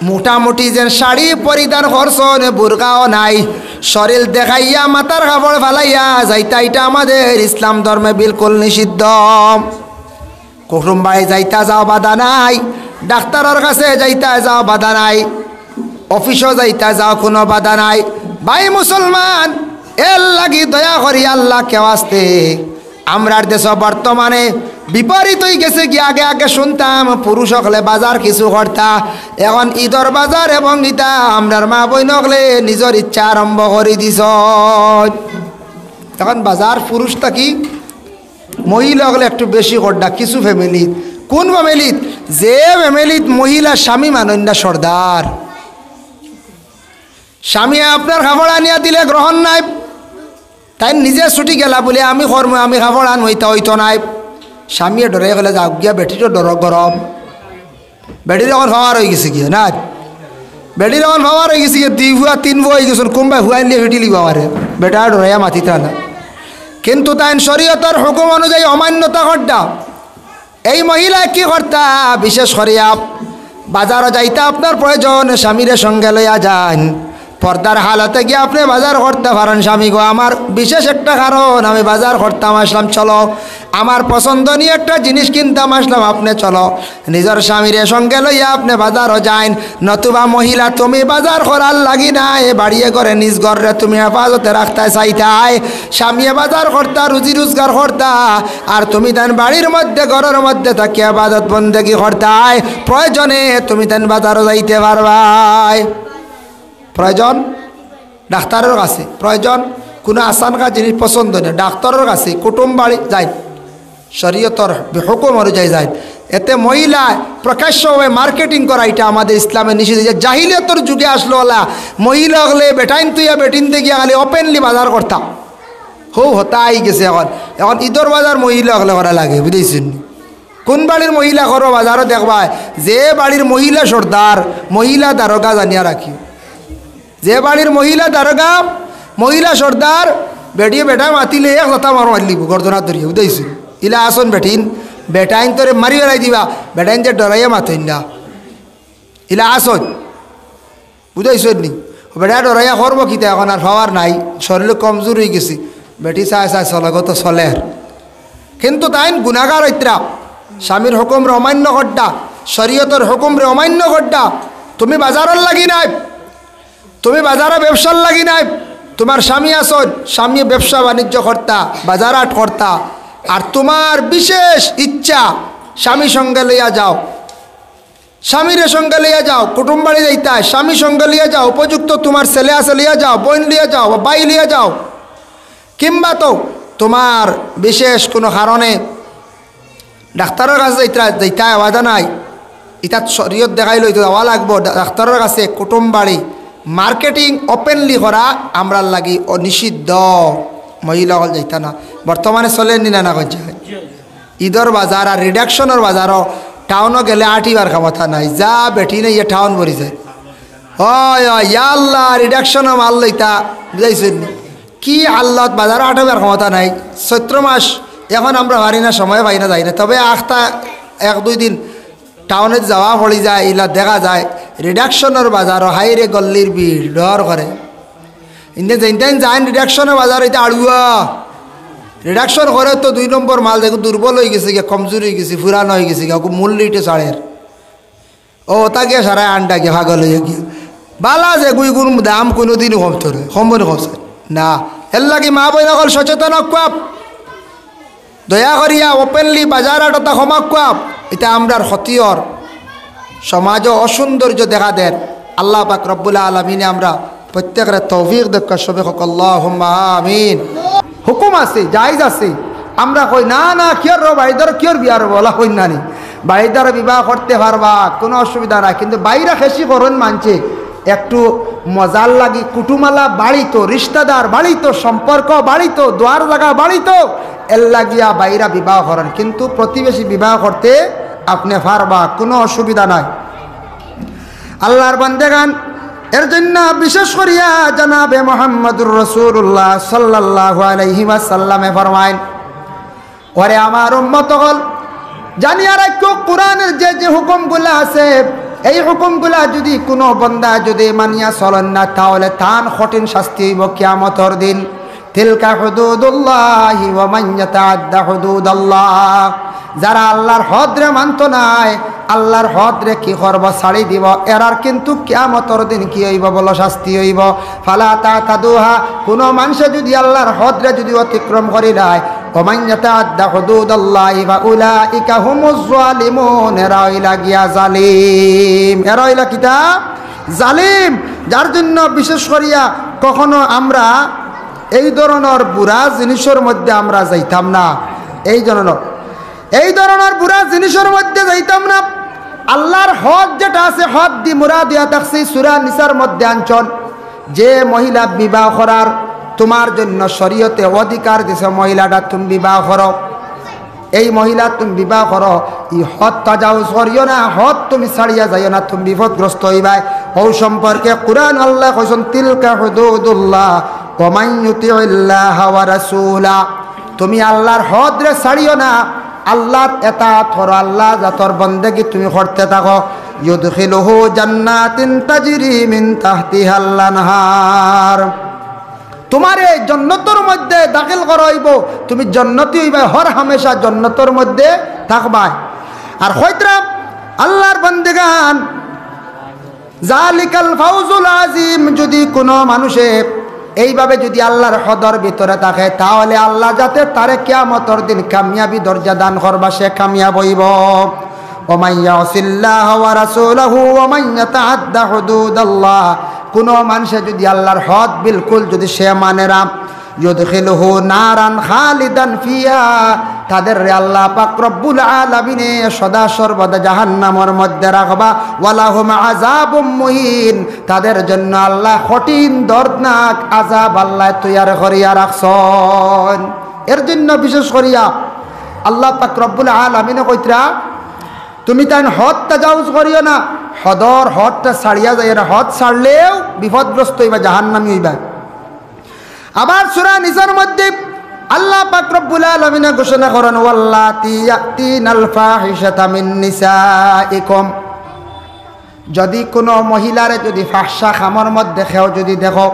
মোটামুটি যেন শাড়ি পরিধান করছইন, বুরকাও নাই, শরীর দেখাইয়া মাথার কাপড় ফালাইয়া যাইতা, ইটা আমাদের ইসলাম ধর্মে বিলকুল নিষিদ্ধ। কুটুম বাড়ি যাইতা যাও, বাধা নাই। ডাক্তারর কাছে যাইতা যাও, বাধা নাই। অফিসো যাইতা যাও, কুনু বাধা নাই। ভাই মুসলমান, এর লাগি দয়া করি আল্লাহকে ওয়াস্তে, আমরার দেশো বর্তমানে বিপরীত অইগেছে গি। আগে আগে শুনতাম পুরুষ অকলে বাজার কিছু করতা, এখন ইদর বাজার এবং ইতা আমরার মা বইন অকলে নিজর ইচ্ছা আরম্ভ করি দিছইন। এখন বাজার পুরুষ থাকি মহিলা অকলে একটু বেশি কররা কিছু ফ্যামিলিত। কুন ফ্যামিলিত? যে ফ্যামিলিত মহিলা স্বামী মানইন না সর্দার। স্বামীয়ে আপনার কাপড় আনিয়া দিলে গ্রহণ নাই, তাইন নিজে ছুটি গেলা বুলে আমি করমু, আমি কাপড় আনমু, ইতা অইতো নায়। স্বামীয়ে ডরাইয়া কইলা, "যাউক গিয়া, বেটিরও ডর গরম।" বেটির অখন পাওয়ার অইগেছে গিয়া, না? বেটির অখন পাওয়ার অইগেছে গিয়া, দুই ফুয়া, তিন ফুয়া অইগেছইন, কুনবায় ফুয়া আনলে ফিটিলিবা আমারে। বেটা ডরাইয়া মাতিতা না। কিন্তু তাইন শরীয়তর হুকুম অনুযায়ী অমান্যতা কররা। এই মহিলায় কি করতা? বিশেষ করিয়া বাজারো যাইতা আপনার প্রয়োজন, স্বামীরে সঙ্গে লইয়া যাইন। পর্দার হালতে গিয়া আপনে বাজার করতা পারইন, "স্বামী গো, আমার বিশেষ একটা কারণ, আমি বাজার করতাম আইলাম, চলো, আমার পছন্দনীয় একটা জিনিস কিনতাম আইলাম, আপনে চলো।" নিজর স্বামীরে সঙ্গে লইয়া আপনে বাজারো যাইন। নতুবা মহিলা, তুমি বাজার করার লাগি নায়, বাড়িয়ে ঘরে নিজ ঘররে তুমি হেফাজতে রাখতায় চাইতায়। স্বামীয়ে বাজার করতা, রুজি রোজগার করতা, আর তুমি তান বাড়ির মধ্যে, ঘরর মধ্যে থাকিয়া ইবাদত বন্দেগি করতায়। প্রয়োজনে তুমি তান বাজারো যাইতে পারবায়। প্রয়োজন ডাক্তারর কাছে, প্রয়োজন কুনু আচানকা জিনিস পছন্দ নায়, ডাক্তারর কাছে, কুটুম বাড়ি যাইন, শরীয়তর হুকুম অনুযায়ী যাইন। এতে মহিলা প্রকাশ্যভাবে মার্কেটিং করা, এটা আমাদের ইসলামে নিষেধ। এই যে জাহিলিয়াতর যুগে আসলো ওলা, মহিলা অকলে বেটাইন থইয়া বেটিন্তে গিয়া খালি ওপেনলি বাজার করতা, হউ হতা আই গেছে। এখন, এখন ইদর বাজার মহিলা অকলে করা লাগে, বুঝাইছইন নি? কুন বাড়ির মহিলা করো বাজারো দেখবায়, যে বাড়ির মহিলা সর্দার, মহিলা দারোগা জানিয়া রাখিও। যে বাড়ির মহিলা দারোগা, মহিলা সর্দার, বেটিয়ে বেটায় মাতিলে এক লাথা মার মারিলিবো, গর্দনা ধরিয়া, বুঝাইছইন? ইলা আছইন বেটিন, বেটাইন তোরে মারি বেড়াই দিবা, বেটাইন যে ডরাইয়া মাতইন না। ইলা আছইন, বুঝাইছইন নি? বেটায় ডরাইয়া করবো কিতা, এখন আর পাওয়ার নাই, শরীর কমজোর অই গেছে, বেটি চায় চায় চলে, গত চলের। কিন্তু তাইন গুনাগার অইতরা, স্বামীর হুকুমরে অমান্য করতা, শরীয়তর হুকুমরে অমান্য করতা। তুমি বাজারর লাগি নায়, তুমি বাজারো ব্যবসার লাগি নায়, তুমার স্বামী আছইন, স্বামী ব্যবসা বাণিজ্য করতা, বাজার হাট করতা, আর তুমার বিশেষ ইচ্ছা স্বামী সঙ্গে লইয়া যাও, স্বামীরে সঙ্গে লইয়া যাও, কুটুম বাড়ি যাইতায়, স্বামী সঙ্গে লইয়া যাও, উপযুক্ত তুমার ছেলে আছে লইয়া যাও, বইন লইয়া যাও, বা ভাই লইয়া যাও, কিংবা তো তুমার বিশেষ কুনু কারণে ডাক্তারর কাছে যাইতা, যাইতায়, ওয়াদা নাই, ইতাত শরীয়ত দেখাইলো, ইতা যাওয়া লাগবো, ডা-, ডাক্তারর কাছে, কুটুম বাড়ি, মার্কেটিং ওপেনলি করা আমরার লাগি অ-, নিষিদ্ধ। মহিলা অকল যাইতা না। বর্তমানে চলের নি না, না কইছে? ইদর বাজার আর রিডাকশনর বাজারো টাউনো গেলে আটিবার ক্ষমতা নাই, যা বেটিনে ইয়ে টাউন ভরি যায়। অয়, অয়, ইয়া আল্লাহ, রিডাকশনো মাল লইতা, বুঝাইছইন নি? কি আল্লাহ, বাজারো আটিবার ক্ষমতা নাই। চৈত্র মাস, এখন আমরা পারি না, সময় পাই না, যাই না। তবে আখতা এক দুই দিন টাউনে যাওয়া পড়ি যায়, ইলা দেখা যায়, রিডাকশনর বাজারো হায়রে গল্লির ভিড়, ডর করে। ইন্দে যেইন তাইন যাইন রিডাকশনর বাজারো, ইতা আড়ুয়া। রিডাকশন করে তো দুই নম্বর মাল, দেখো দুর্বল অই গেছে গিয়া, কমজোর অই গেছে, পুরান অই গেছে গিয়া, ওকে মূল রেটে ছাড়ের। ও, তা গিয়া সারা আন্ডা গিয়া পাগল অইয়া গিয়া। বালা যে গুইগুর দাম কুনুদিনও কমতো নায়, কমবো নি কমছে? না। এর লাগি মা বইন অকল সচেতন অউক্কা। দয়া করিয়া ওপেনলি বাজার আটতা কমাউক্কা। ইতা আমরার ক্ষতি অর, সমাজো অসৌন্দর্য দেখা দের। আল্লাহ পাক রব্বুল আলামিনে আমরা প্রত্যেকরে তৌফিক দেউক্কা, সবে কউক্কা আল্লাহুম্মা আমিন। হুকুম আছে, জায়েজ আছে। আমরা কই, "না, না, কিয়র রে ভাই, ধরো কিয়র বিয়া রে, ওলা কইন না নি।" ভাইদার বিবাহ করতে পারবা, কুনু অসুবিধা নাই, কিন্তু বাইরা খেশি করইন মানষে, একটু মজার লাগি, কুটুমালা বাড়িত, রিশতাদার বাড়িত, সম্পর্ক বাড়িত, দুয়ার জাগা বাড়িত, এর লাগিয়া বাইরা বিবাহ করইন, কিন্তু প্রতিবেশী বিবাহ করতে আপনে পারবা, কুনু অসুবিধা নাই। আল্লাহর বান্দেগান, এর জন্য বিশেষ করিয়া জনাবে মুহাম্মদুর রাসূলুল্লাহ সাল্লাল্লাহু আলাইহি ওয়াসাল্লামে ফরমাইন, ওরে আমার উম্মত অকল, জানিয়া রাখো, কোরআনের যে যে হুকুমগুলা আছে, এই হুকুমগুলা যুদি কুনু বন্দা যুদি মানিয়া চলইন না, তাহলে তান কঠিন শাস্তি অইবো কিয়ামতর দিন। তিলকা হুদুদুল্লাহি ওয়া মান ইয়াতাআদ্দা হুদুদাল্লাহ। যারা আল্লাহর হদরে মানতো নায়, আল্লাহর হদরে কি করবো? ছাড়ি দিবো। এরার কিন্তু কিয়ামতর দিন কি অইবো বলো? শাস্তি অইবো। ফালা তাতাদুহা, কুনু মানষে যুদি আল্লাহর হদরে যুদি অতিক্রম করি দেয়, ওয়া মান ইয়াতাআদ্দা হুদুদাল্লাহি ফাউলাইকা হুমুজ জালিমুন, এরা অইলা গিয়া জালিম। এরা অইলা কিতা? জালিম। যার জন্য বিশেষ করিয়া কখনো আমরা এই ধরনর বুরা জিনিসর মধ্যে আমরা যাইতাম না। এই ধরনর, এই ধরনর বুরা জিনিসর মধ্যে যাইতাম না। আল্লাহর হদ যেটা আছে, হদ দি মুরাদ অইয়া থাকছে, সূরা নিসার মধ্যে আনছইন, যে মহিলা বিবাহ করার তুমার জন্য শরীয়তে অধিকার দিছে, মহিলাটা তুমি বিবাহ করো, এই মহিলা তুমি বিবাহ করো, ই হদ তাজাউজ করিও না, হদ তুমি ছাড়িয়া যাইও না, তুমি বিপদগ্রস্ত অইবায়। অউ সম্পর্কে কোরআন আল্লায় কইছইন, তিলকা হুদুদুল্লাহ, ওয়া মান ইউতিউল্লাহা ওয়া রাসূলা, তুমি আল্লাহর হদরে ছাড়িও না, আল্লাহর এতাআত করো, আল্লাহর জাতর বন্দেগি তুমি করতে থাকো। ইউদখিলুহু জান্নাতিন তাজরি মিন তাহতিহাল আনহার। তুমারে জন্নতর মধ্যে দাখিল করা অইবো, তুমি জন্নতি অইবায়, হর হামেশা জন্নতর মধ্যে থাকবায়। আর কইতরা আল্লাহর বন্দেগান, জালিকাল ফাউজুল আজিম, যুদি কুনু মানষে এইভাবে যুদি আল্লাহর হদর ভিতরে থাকে, তাহলে আল্লাহ যাতে তারে কিয়ামতর দিন কামিয়াবি দরজা দান করবা, সে কামিয়াব অইবো। ওয়া মান ইয়াসিল্লাহা ওয়া রাসূলাহু ওয়া মান ইয়াতাআদ্দা হুদুদাল্লাহ, কুনু মানষে যুদি আল্লাহর হদ বিলকুল যুদি সে মানে না, ইউদখিলুহু নারান খালিদান ফিহা, তাদেররে আল্লাহ পাক রব্বুল আলামিনে সদা সর্বদা জাহান্নামর মধ্যে রাখবা। ওয়ালাহুম আযাবুম মুহিন, তাদের জন্য আল্লাহ কঠিন দর্দনাক আযাব আল্লাহ তৈয়ার করিয়া রাখছইন। এর জন্য বিশেষ করিয়া আল্লাহ পাক রব্বুল আলামিনে কইতরা, তুমি তাইন হদ তাজাউজ করিও না, হদর হদটা ছাড়িয়া যাইও না, হদ ছাড়লেউ বিপদগ্রস্ত অইবা, জাহান্নামী অইবা। আবার সূরা নিসার মধ্যে আল্লাহ পাক রব্বুল আলামিনে ঘোষণা করইন, "ওয়াল্লাতি ইয়াতিনাল ফাহিশাতা মিন নিসাইকুম।" যদি কোনো মহিলারে যদি ফাহশা কামর মধ্যে কেউ যদি দেখো,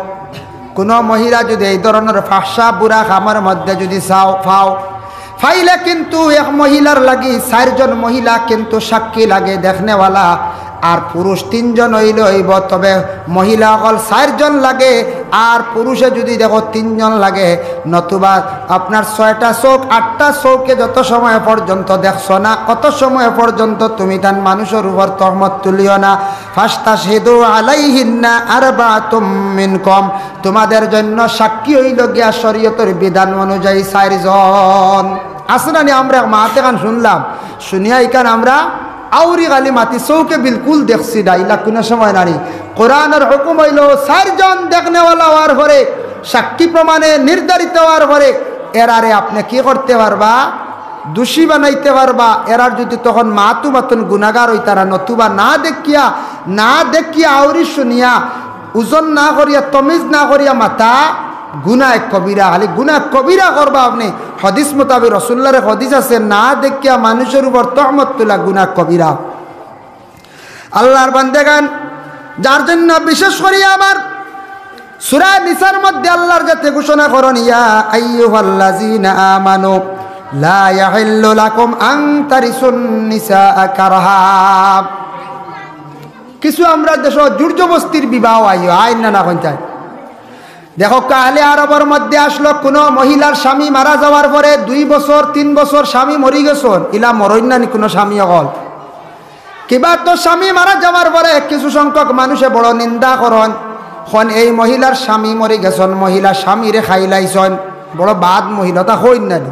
কোনো মহিলা যদি এই ধরনের ফাহশা বুরা কামর মধ্যে যদি চাও, পাও, পাইলে কিন্তু এক মহিলার লাগি চাইরজন মহিলা কিন্তু সাক্ষী লাগে দেখনেওয়ালা, আর পুরুষ তিনজন অইলে অইবো, তবে মহিলা অকল চাইরজন লাগে, আর পুরুষে যদি দেখো তিনজন লাগে, নতুবা আপনার ছয়টা চউখ, আটটা চউখে যত সময় পর্যন্ত দেখছো না, অত সময় পর্যন্ত তুমি তান মানুষর উপর তহমত তুলিও না। ফাস্তাশহিদু আলাইহিন্না আরবাআতুম মিনকুম, তোমাদের জন্য সাক্ষী অইলো গিয়া শরীয়তর বিধান অনুযায়ী চাইরজন। আছে না নি, আমরা এক মাত এখান শুনলাম, শুনিয়া ইখান আমরা আউরি খালি মাতি চউখে বিলকুল দেখছি না, ইলা কুনু সময় নানি। কোরআনর হুকুম অইলো চাইরজন দেখনেওয়ালা অওয়ার পরে, সাক্ষী প্রমাণে নির্ধারিত অওয়ার পরে এরারে আপনে কি করতে পারবা? দোষী বানাইতে পারবা। এরার যদি তখন মাতু মাতুন গুনাগার অইতারা, নতুবা না দেখিয়া, না দেখিয়া আউরি শুনিয়া, ওজন না করিয়া, তমিজ না করিয়া মাতা গুনাহ কবিরা। খালি গুনাহ কবিরা করবা আপনে। হাদিস মোতাবেক রসুলুল্লাহর হাদিস আছে, না দেখিয়া মানুষর উপর তহমত তুলা গুনাহ কবিরা। আল্লাহর বান্দেগান, যার জন্য বিশেষ করি আমার সূরা নিসার মধ্যে আল্লাহর যাতে ঘোষণা করইন, "ইয়া আইয়ুহাল্লাযীনা আমানু লা ইয়াহিল্লু লাকুম আন তারিসুন নিসা কারহা।" কিছু আমরার দেশো জোর জবস্তির বিবাহ আইও, আইন না, না কইন চাই। দেখউক্কা, আহলে আরবর মধ্যে আছলো, কুনু মহিলার স্বামী মারা যাওয়ার পরে দুই বছর, তিন বছর স্বামী মরি গেছইন, ইলা মরইন না নি কুনু স্বামী অকল? কিবা তো স্বামী মারা যাওয়ার পরে কিছু সংখ্যক মানুষে বড় নিন্দা করইন, কইন, "এই মহিলার স্বামী মরি গেছইন, মহিলা স্বামীরে খাইলাইছইন, বড় বাদ মহিলা", তা কইন না নি?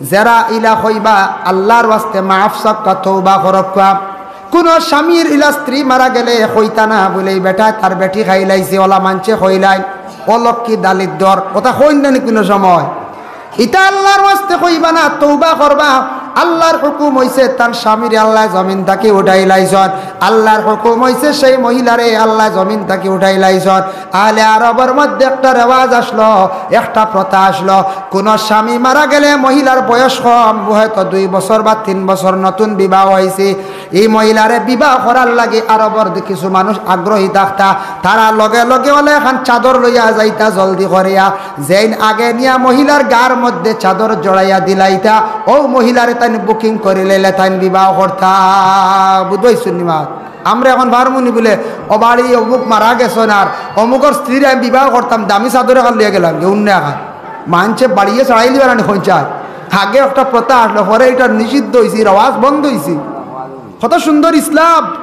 যেরা ইলা কইবা, আল্লাহর ওয়াস্তে মাফ চাউক্কা, তওবা করউক্কা। কুনু স্বামীর ইলা স্ত্রী মারা গেলে কইতা না বুলে, "ই বেটায় তার বেটি খাইলাইছে", অলা মানষে কইলাইন, "অলক্ষী দালিদ্দর", কথা কইন না নি কুনু সময়? ইতা আল্লাহর ওয়াস্তে কইবা না, তওবা করবা। আল্লাহর হুকুম অইছে তার স্বামীরে আল্লায় জমিন থাকি উঠাইলাইছইন, আল্লাহর হুকুম অইছে সেই মহিলারে আল্লায় জমিন থাকি উঠাইলাইছইন। আহলে আরবর মধ্যে একটা রেওয়াজ আছলো, একটা প্রথা আছলো, কুনু স্বামী মারা গেলে মহিলার বয়স কম, হয়তো দুই বছর বা তিন বছর, নতুন বিবাহ অইছে, ই মহিলারে বিবাহ করার লাগি আরবর কিছু মানুষ আগ্রহী থাকতা, তারা লগে লগে অলা এখান চাদর লইয়া যাইতা জলদি করিয়া, যেইন আগে নিয়া মহিলার গার মধ্যে চাদর জড়াইয়া দিলাইতা, অউ মহিলারে তাইন বুকিং করিলাইলে তাইন বিবাহ করতা। বুঝবাইছইন নি মাত? আমরা এখন পারমু নি বুলে, "ও বাড়ি অমুক মারা গেছইন, আর অমুকর স্ত্রীরে আমি বিবাহ করতাম, দামি চাদর এখান লইয়া গেলাম গি, অন্য এখান।" মানষে বাড়িয়ে ছাড়াই দিবা না নি কইন চাই। আগে একটা প্রথা আছলো, পরে ইটা নিষিদ্ধ অইছে, রেওয়াজ বন্ধ অইছে। কত সুন্দর ইসলাম।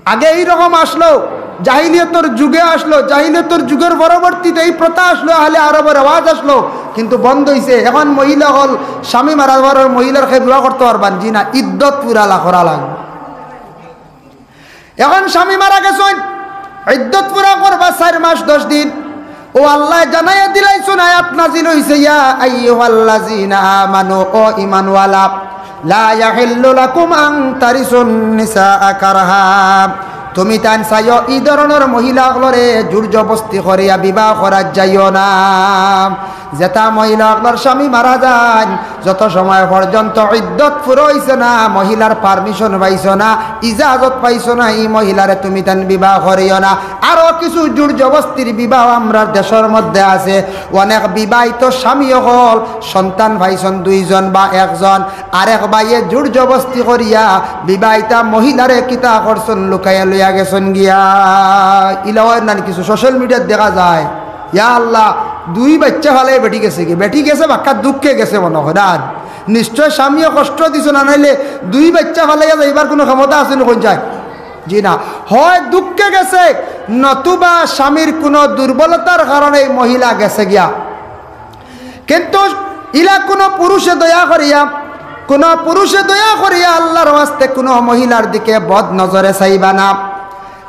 আগে ই রকম আছলো, জাহিলিয়তর যুগে আছলো, জাহিলিয়তর যুগর পরবর্তীতে ই প্রথা আছলো, আহলে আরবর রেওয়াজ আছলো, কিন্তু বন্ধ অইছে। এখন মহিলা অকল স্বামী মারা যাওয়ার পরে মহিলার কেউ বিবাহ করতা পারবা নি? জি না, ইদ্দত পুরা লা-, করা লাগবো। এখন স্বামী মারা গেছইন, ইদ্দত পুরা করবা চাইর মাস দশ দিন। অউ আল্লায় জানাইয়া দিলাইছইন, আয়াত নাজিল অইছে, "ইয়া আইয়ুহাল্লাযীনা আমানু", ও ঈমানওয়ালা, "লা ইয়াহিল্লু লাকুম আন তারিসুন নিসা কারহা।" তুমি তাইন চাইও ই ধরনর মহিলা অকলরে জোর জবস্তি করিয়া বিবাহ করাত যাইও না। যেতা মহিলা অকলর স্বামী মারা যাইন, যত সময় পর্যন্ত ইদ্দত পুরা অইছে না, মহিলার পারমিশন পাইছো না, ইজাজত পাইছো না, ই মহিলারে তুমি তাইন বিবাহ করিও না। আরো কিছু জোর জবস্তির বিবাহ আমরার দেশর মধ্যে আছে। অনেক বিবাহিত স্বামী অকল সন্তান পাইছইন দুইজন বা একজন, আরেক ভাইয়ে জোর জবস্তি করিয়া বিবাহিতা মহিলারে কিতা করছইন, লুকাইয়া লইয়া গেছইন গিয়া। ইলা অয় না নি কিছু social media-ত দেখা যায়। ইয়া আল্লাহ, দুই বাইচ্চা ফালাইয়া বেটি গেছে গি, বেটি গেছে বাক্কা দুঃখে গেছে মনো কয়। আর নিশ্চয় স্বামীয়ে কষ্ট দিছইন, না নাইলে দুই বাইচ্চা ফালাইয়া যাইবার কুনু ক্ষমতা আছে নি কইন চাই? জি না, হয় দুঃখে গেছে, নতুবা স্বামীর কোনো দুর্বলতার কারণে এই মহিলা গেছে গিয়া। কিন্তু ইলা কোনো পুরুষে দয়া করিয়া, কোনো পুরুষে দয়া করিয়া আল্লাহর ওয়াস্তে কোনো মহিলার দিকে বদ নজরে চাইবা না।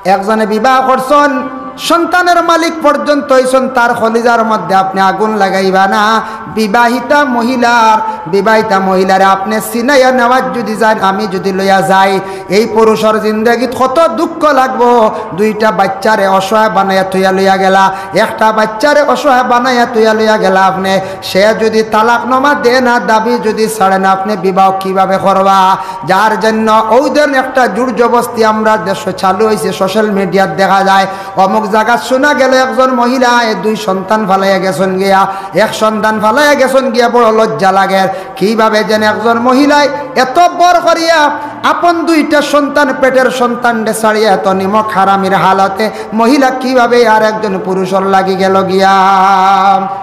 একজনে বিবাহ করছন, সন্তানের মালিক পর্যন্ত হইছন, তার কলিজার মধ্যে আপনি আগুন লাগাইবা না। বিবাহিতা মহিলার, বিবাহিতা মহিলারে আপনি ছিনাইয়া নেওয়ার যদি যান, আমি যদি লইয়া যাই, এই পুরুষর জিন্দেগিত কত দুঃখ লাগবো। দুইটা বাচ্চারে অসহায় বানাইয়া থইয়া লইয়া গেলা, একটা বাচ্চারে অসহায় বানাইয়া থইয়া লইয়া গেলা আপনি। সে যদি তালাকনামা দেয় না, দাবি যদি ছাড়ে না, আপনি বিবাহ কিভাবে করবা? যার জন্য ওই ধরনের একটা জোর জবস্তি আমরা দেশে চালু হইছে, সোশ্যাল মিডিয়াত দেখা যায়। অমুক জাগাত শোনা গেল একজন মহিলায় দুই সন্তান ফালাইয়া গেছন গিয়া, এক সন্তান ফালাইয়া গেছন গিয়া, বড় লজ্জা লাগের। কিভাবে যেন একজন মহিলায় এত বর করিয়া আপন দুইটা সন্তান, পেটের সন্তানরে ছাড়িয়া এত নিমক হারামির হালতে মহিলা কিভাবে আর একজন পুরুষর লাগি গেল গিয়া?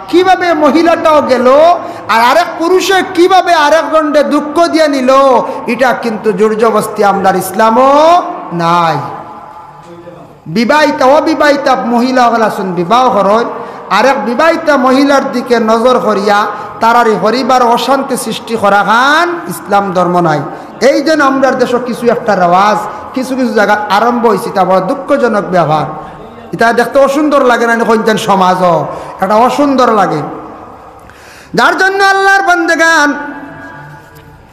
কিভাবে মহিলাটাও গেল, আর আরেক পুরুষে কিভাবে আরেকজনরে দুঃখ দিয়া নিল? এটা কিন্তু জোর জবস্তি আমরার ইসলামও নাই। বিবাহিতা, অবিবাহিতা মহিলা অকল আছন, বিবাহ করইন, আরেক বিবাহিতা মহিলার দিকে নজর করিয়া তারার এই পরিবার অশান্তি সৃষ্টি করা খান ইসলাম ধর্ম নাই। এই জন্য আমরার দেশো কিছু একটা রেওয়াজ কিছু কিছু জাগাত আরম্ভ হইছে, এটা বড় দুঃখজনক ব্যাপার। এটা দেখতে অসুন্দর লাগে না নি? কইন যেন সমাজও একটা অসুন্দর লাগে। যার জন্য আল্লাহর বান্দেগান,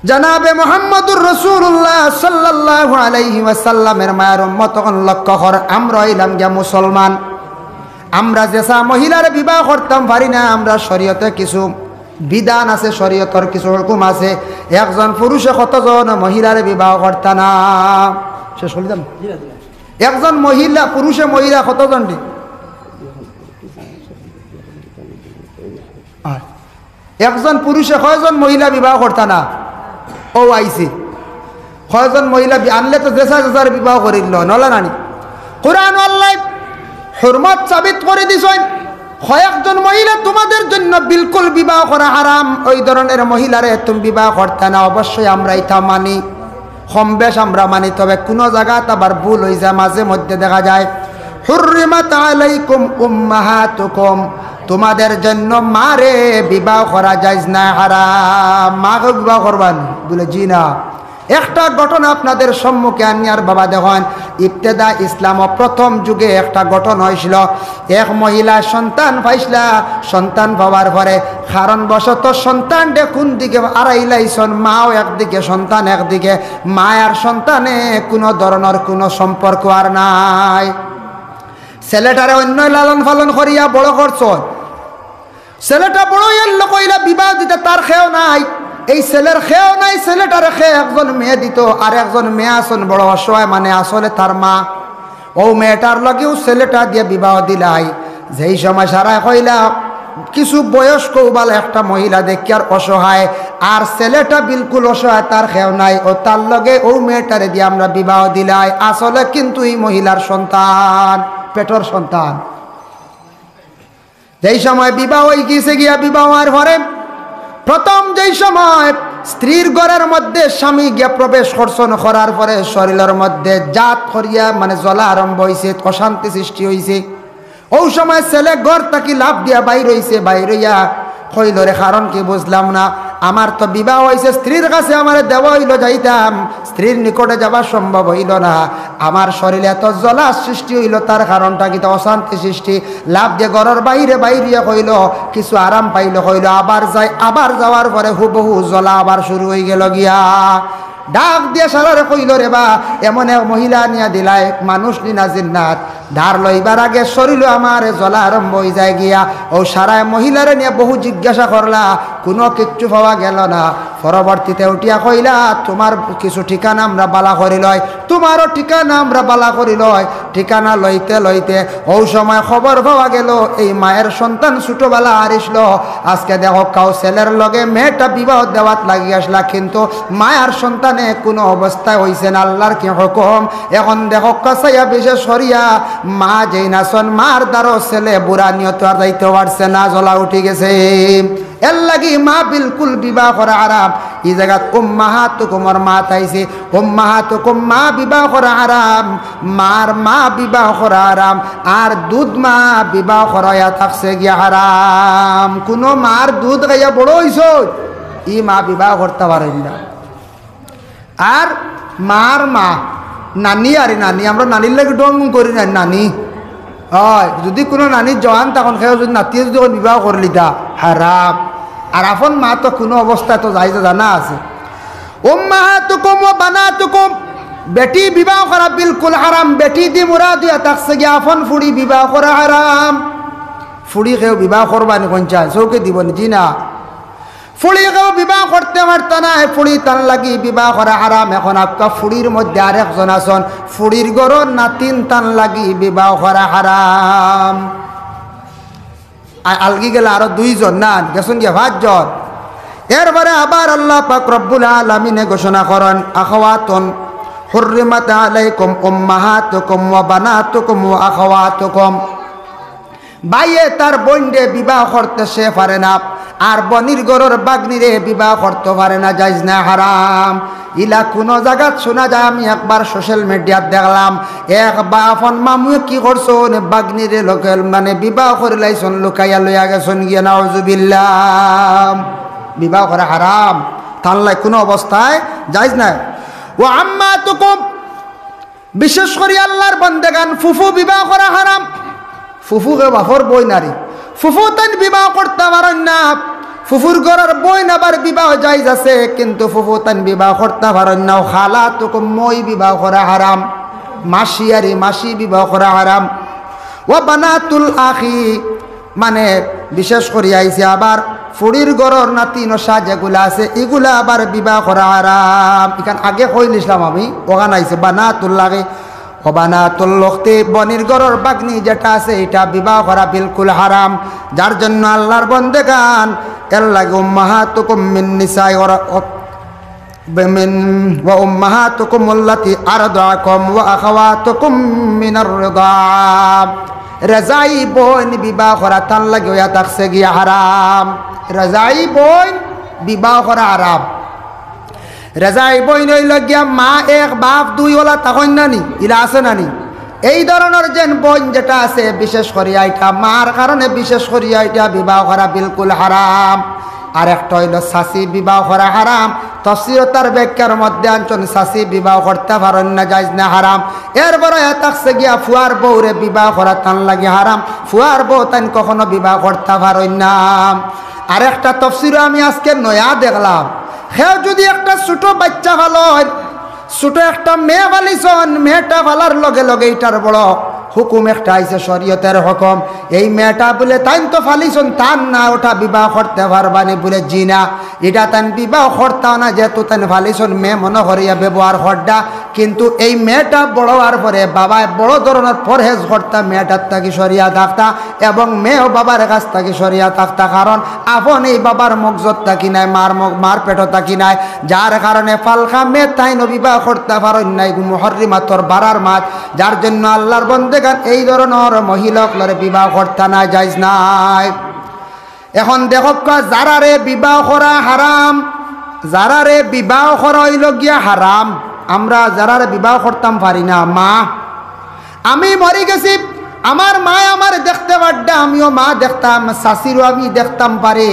জনাবে মুহাম্মদুর রাসূলুল্লাহ সাল্লাল্লাহু আলাইহি ওয়াসাল্লামের মায়ার উম্মত অকল লক্ষ্য কর, আমরা অইলাম গিয়া মুসলমান। আমরা যেসা মহিলারে বিবাহ করতাম পারি না, আমরা শরীয়তে কিছু বিধান আছে, শরীয়তর কিছু হুকুম আছে। একজন পুরুষে কতজন মহিলারে বিবাহ করতা না? শেষ করি দিলাম। একজন মহিলা, পুরুষে মহিলা কতজন দি? আর একজন পুরুষে কয়জন মহিলা বিবাহ করতা না? ও আইছে। কয়জন মহিলা বি-, আনলে তো যেসা যেসার বিবাহ করিল, নলা নানি? কোরআন আল্লাহ হুরমত সাবিত করি দিছইন। কয়েকজন মহিলা তোমাদের জন্য বিলকুল বিবাহ করা হারাম, ওই ধরনের মহিলারে তুমি বিবাহ করতা না। অবশ্যই আমরা এটা মানি, কম বেশ আমরা মানি, তবে কোনো জাগাত আবার ভুল হয়ে যায়, মাঝে মধ্যে দেখা যায়, "হুররিমাত আলাইকুম উম্মাহাতুকুম", তোমাদের জন্য মারে বিবাহ করা জায়েজ না, হারাম। মাকে বিবাহ করবা নি? বলে, "জি না।" একটা ঘটনা আপনাদের সম্মুখে আনিয়ার বাবা দেখইন, ইবতেদা ইসলাম প্রথম যুগে একটা ঘটনা হয়েছিল। এক মহিলা সন্তান পাইছলা, সন্তান পাওয়ার পরে কারণবশত সন্তানরে কোন দিকে আড়াইলাইছন, মাও একদিকে, সন্তান একদিকে, মায় আর সন্তানে কোনো ধরনের কোনো সম্পর্ক আর নাই। ছেলেটারে অন্যয় লালন পালন করিয়া বড় করছন। ছেলেটা বড় হইয়া কইলা বিবাহ দিতে তার কেউ নাই। এই ছেলের কেউ নাই, ছেলেটারে কে একজন মেয়ে দিত, আর একজন মেয়ে আছন বড় অসহায়, মানে আসলে তার মা। ও মেয়েটার লগেও ছেলেটা দিয়া বিবাহ দিলাই। যেই সময় সারায় কইলা, কিছু বয়স্ক উবালা একটা মহিলা দেখিয়ার অসহায়, আর ছেলেটা বিলকুল অসহায়, তার কেউ নাই, ও তার লগে ও মেয়েটারে দিয়া আমরা বিবাহ দিলাই। আসলে কিন্তু এই মহিলার সন্তান, পেটর সন্তান। যেই সময় বিবাহ হয়ে গেছে গিয়া, বিবাহ হওয়ার পরে প্রথম যেই সময় স্ত্রীর ঘরের মধ্যে স্বামী গিয়া প্রবেশ করছন, করার পরে শরীরের মধ্যে জাত করিয়া মানে জ্বলা আরম্ভ হইছে, অশান্তি সৃষ্টি হইছে। ওই সময় ছেলে ঘর থাকি লাফ দিয়া বাইর হইছে, বাইর হইয়া কইল, "রে, কারণ কি বুঝলাম না, আমার তো বিবাহ হইছে, স্ত্রীর কাছে আমারে দেওয়া হইল যাইতাম, স্ত্রীর নিকটে যাওয়া সম্ভব হইল না, আমার শরীরে এত জ্বলা সৃষ্টি হইল, তার কারণটা কিতা?" অশান্তি সৃষ্টি। লাফ দিয়া ঘরর বাইরে বাইরিয়া কইল, কিছু আরাম পাইল, কইল, "আবার যাই।" আবার যাওয়ার পরে হুবহু জ্বলা আবার শুরু হয়ে গেল গিয়া। ডাক দিয়া সারারে কইল, "রে বা, এমন এক মহিলা নিয়া দিলায়, মানুষ নি না জিন্নাত, ধার লইবার আগে শরীরও আমার জ্বলা আরম্ভ হয়ে যায় গিয়া।" ও সারায় মহিলারে নিয়া বহু জিজ্ঞাসা করলা, কোনো কিচ্ছু পাওয়া গেল না। পরবর্তীতে উঠিয়া কইলা, "তোমার কিছু ঠিকানা আমরা বালা করি লই, তোমারও ঠিকানা আমরা বালা করি লই।" ঠিকানা লইতে লইতে ও সময় খবর পাওয়া গেল, এই মায়ের সন্তান ছোটবেলা আরিছিল। আজকে দেখো, কাউ ছেলের লগে মেয়েটা বিবাহ দেওয়াত লাগি আসলা, কিন্তু মায়ার সন্তানে কোনো অবস্থায় হইছে না। আল্লাহর কি হুকুম? এখন দেখো, কসাইয়া বিশেষ করিয়া মা যেই নাচন, মার দ্বারো ছেলে বুড়া নিয়ত আর যাইতে পারছে না, জ্বলা উঠি গেছে। এর লাগি মা বিলকুল বিবাহ করা হারাম। ই জাগাত উম্মাহাতুকুমর মা তাইছে। উম্মাহাতুকুম, মা বিবাহ করা হারাম, মার মা বিবাহ করা হারাম, আর দুধ মা বিবাহ করাইয়া থাকছে গিয়া হারাম। কুনু মার দুধ খাইয়া বড় অইছো, ই মা বিবাহ করতা পারইন না। আর মার মা, নানি, আরে নানি, আমরা নানির লাগি ঢং করি না, নানি। অয়, যুদি কুনু নানি জোয়ান তখন কেউ যুদি নাতিয়ে যুদি অখন বিবাহ করিলিতা, হারাম। আর আপন মা তো কুনু অবস্থায় তো জায়েজ জানা আছে। উম্মাহাতুকুম ওয়া বানাতুকুম, বেটি বিবাহ করা বিলকুল হারাম। বেটিদি মুরাদ অইয়া থাকছে গিয়া আপন ফুড়ি বিবাহ করা হারাম। ফুড়ি কেউ বিবাহ করবা নি কইন চায়, চউখে দিবো নি? জি না। ফুড়ি কেউ বিবাহ করতে পারতা নায়, ফুড়ি তান লাগি বিবাহ করা হারাম। এখন আপকা ফুড়ির মধ্যে আরেকজন আছইন, ফুড়ির ঘরর নাতিন তান লাগি বিবাহ করা হারাম। আ-, আলগি গেলা আরো দুইজন, না, গেছইন গিয়া পাঁচজন। এরপরে আবার আল্লাহ পাক রব্বুল আলামিনে ঘোষণা করইন, আখাওয়াতুন, হুররিমাত আলাইকুম উম্মাহাতুকুম ওয়া বানাতুকুম ওয়া আখাওয়াতুকুম। ভাইয়ে তার বইনরে বিবাহ করতে সে পারে না, আর বইনর ঘরর ভাগ্নিরে বিবাহ করতে পারে না, জায়েজ না, হারাম। ইলা কুনু জাগাত শুনা যায়? আমি একবার সোশ্যাল মিডিয়াত দেখলাম, এক বাপন মামুয়ে কি করছইন, ভাগ্নিরে লোকে মানে বিবাহ করিলাইছইন, লুকাইয়া লইয়া গেছইন গিয়া, নাউজুবিল্লাহ। বিবাহ করা হারাম, তার লাগি কুনু অবস্থায় জায়েজ না। ওয়া আম্মাতুকুম, বিশেষ করি আল্লাহর বন্দেগান, ফুফু বিবাহ করা হারাম। ফুফু কেউ বাপর বইন নারী, ফুফু তাইন বিবাহ করতা পারইন না। ফুফুর ঘরর বইন আবার বিবাহ জায়েজ আছে, কিন্তু ফুফু তাইন বিবাহ করতা পারইন না। ওয়া খালাতুকুম, মই বিবাহ করা হারাম। মাসি আরি মাসি বিবাহ করা হারাম। ওয়া বানাতুল আখি, মানে, বিশেষ করি আইছে আবার ফুড়ির ঘরর নাতি নশা যেগুলা আছে, ইগুলা আবার বিবাহ করা হারাম। ইখান আগে কইলিছলাম আমি, অখান আইছে বানাতুল আখি। ওয়া বানাতুল উখতি, বইনর ঘরর ভাগ্নি যেটা আছে, ইটা বিবাহ করা বিলকুল হারাম। যার জন্য আল্লাহর বন্দেগান, এর লাগি উম্মাহাতুকুম মিন নিসাই ওয়া রা-, ওয়া মিন, ওয়া উম্মাহাতুকুমুল্লাতি আরদাকুম ওয়া আখাওয়াতুকুম মিনার রিদা। রেজাই বইন বিবাহ করা তার লাগি অইয়া থাকছে গিয়া হারাম। রেজাই বইন বিবাহ করা হারাম। রেজাই বইন অইলো গিয়া মা এক বাপ দুই ওলা, তা কইন না নি? ইলা আছে না নি? এই ধরনর যেন বইন যেটা আছে, বিশেষ করিয়া ইটা মার কারণে বিশেষ করিয়া ইটা বিবাহ করা বিলকুল হারাম। আর একটা অইলো চাচি বিবাহ করা হারাম। তফসিরো তার ব্যাখ্যার মধ্যে আনছইন, চাচি বিবাহ করতা পারইন না, জায়েজ না, হারাম। এরপরে অইয়া থাকছে গিয়া ফুয়ার বউরে বিবাহ করা তান লাগি হারাম, ফুয়ার বউ তাইন কখনো বিবাহ করতা পারইন না। আর একটা তফসিরো আমি আজকে নয়া দেখলাম, কেউ যুদি একটা ছোট বাইচ্চা পালইন, ছোট একটা মেয়ে পালিছইন, মেয়েটা পালার লগে লগে ইটার বড় হুকুম একটা আইছে, শরীয়তের হুকুম। এই মেয়েটা বুলে তাইন তো পালিছইন, তার না, ওটা বিবাহ করতা পারবা নি? বুলে, জি না, ইটা তাইন বিবাহ করতা না, যেহেতু তাইন পালিছইন, মেয়ে মনো করিয়া ব্যবহার কররা। কিন্তু এই মেয়েটা বড় অওয়ার পরে বাবায় বড় ধরনর পরহেজ করতা, মেয়েটার থাকি সরিয়া থাকতা, এবং মেয়েও বাবার কাছ থাকি সরিয়া থাকতা, কারণ আপন এই বাবার মগজত থাকি নায়, মার মগ-, মার পেটো থাকি নায়, যার কারণে ফালকা মেয়ে তাইনও বিবাহ করতা পারইন না। ইগু মুহররিমাতর বারার মাত, যার জন্য আল্লাহর বন্দেগান এই ধরনর মহিলা অকলরে বিবাহ করতা নায়, জায়েজ নায়। এখন দেখউক্কা, যারারে বিবাহ করা হারাম, যারারে বিবাহ করা অইলো গিয়া হারাম, আমরা যারারে বিবাহ করতাম পারি না, মা, আমি মরি গেছি, আমার মায় আমারে দেখতে পাররা, আমিও মা দেখতাম, চাচিরও আমি দেখতাম পারি,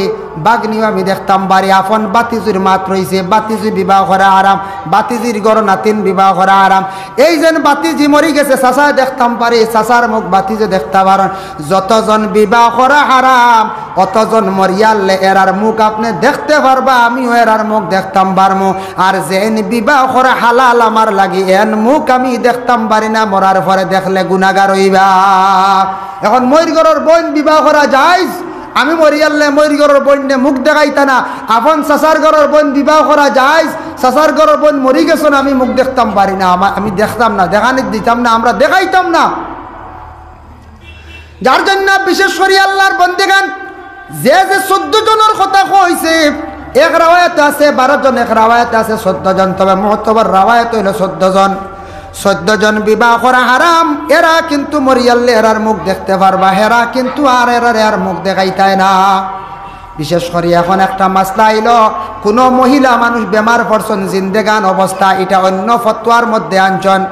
ভাগ্নিও আমি দেখতাম পারি, আপন ভাতিজির মাত রইছে, ভাতিজি বিবাহ করা হারাম, ভাতিজির ঘরর নাতিন বিবাহ করা হারাম। এই যেন ভাতিজি মরি গেছে, চাচায় দেখতাম পারি, চাচার মুখ ভাতিজে দেখতা পারইন। যতজন বিবাহ করা হারাম, অতজন মরিয়ারলে এরার মুখ আপনে দেখতে পারবা, আমিও এরার মুখ দেখতাম পারমু। আর যেন বিবাহ করা হালাল আমার লাগি, এন মুখ আমি দেখতাম পারি না, মরার পরে দেখলে গুনাগার অইবা। এখন মইর ঘরর বইন বিবাহ করা জায়েজ, আমি মরিয়ারলে মইর ঘরর বইনরে মুখ দেখাইতা না, আপন চাচার ঘরর বইন বিবাহ করা জায়েজ, চাচার ঘরর বইন মরি গেছইন, আমি মুখ দেখতাম পারি না, আমা-, আমি দেখতাম না, দেখানি দিতাম না, আমরা দেখাইতাম না। যার জন্য বিশেষ করি আল্লাহর বন্দেগান, যে যে চৌদ্দ জনর কথা কইছে, এক রাওয়ায়াতে আছে বারো জন, এক রাওয়ায়াতে আছে চৌদ্দ জন, তবে মুহতবর রাওয়ায়াত অইলো চৌদ্দ জন। চৌদ্দ জন বিবাহ করা হারাম, এরা কিন্তু মরিয়ারলে এরার মুখ দেখতে পারবা, হেরা কিন্তু আর এরারে আর মুখ দেখাইতায় না। বিশেষ করি এখন একটা মাসলা আইলো, কুনু মহিলা মানুষ বেমার পড়ছন জিন্দেগান অবস্থা, ইটা অন্য ফতোয়ার মধ্যে আনছন,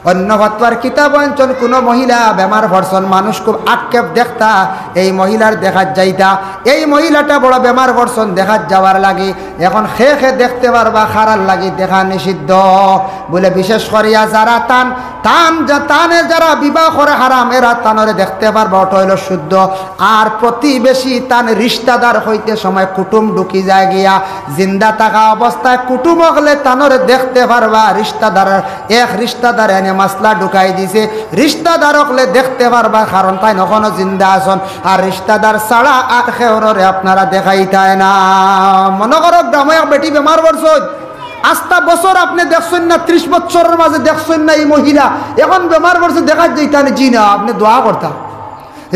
অন্য ফতোয়ার কিতাব আনছন। কুনু মহিলা বেমার পড়ছন, মানুষ খুব আক্ষেপ দেখতা, এই মহিলার দেখাত যাইতা। এই মহিলাটা বড় বেমার পড়ছন, দেখাত যাওয়ার লাগি। এখন কে কে দেখতে পারবা, কারার লাগি দেখা নিষিদ্ধ। বুলে বিশেষ করিয়া যারা তান, তান যা-, তানে যারা বিবাহ করে হারাম, এরা তানরে দেখতে পারবা, ওটা অইলো শুদ্ধ। আর প্রতিবেশী তান রিশতাদার অইতে সময় কুটুম ঢুকি যায় গিয়া, জিন্দা থাকা অবস্থায় কুটুম অকলে তানরে দেখতে পারবা। রিশতাদার, এক রিশতাদার এনে মাসলা ঢুকাই দিছে, রিশতাদার অকলে দেখতে পারবা, কারণ তাইন অখনো জিন্দা আছন। আর রিশতাদার ছাড়া আর কেউররে আপনারা দেখাইতায় না। মনো করো গ্রামো এক বেটি বেমার পড়ছইন, আস্তা বছর আপনে দেখছইন না, ত্রিশ বছরর মাঝে দেখছইন না ই মহিলা, এখন বেমার পড়ছে, দেখাত যাইতা নি? জি না, আপনে দোয়া করতা।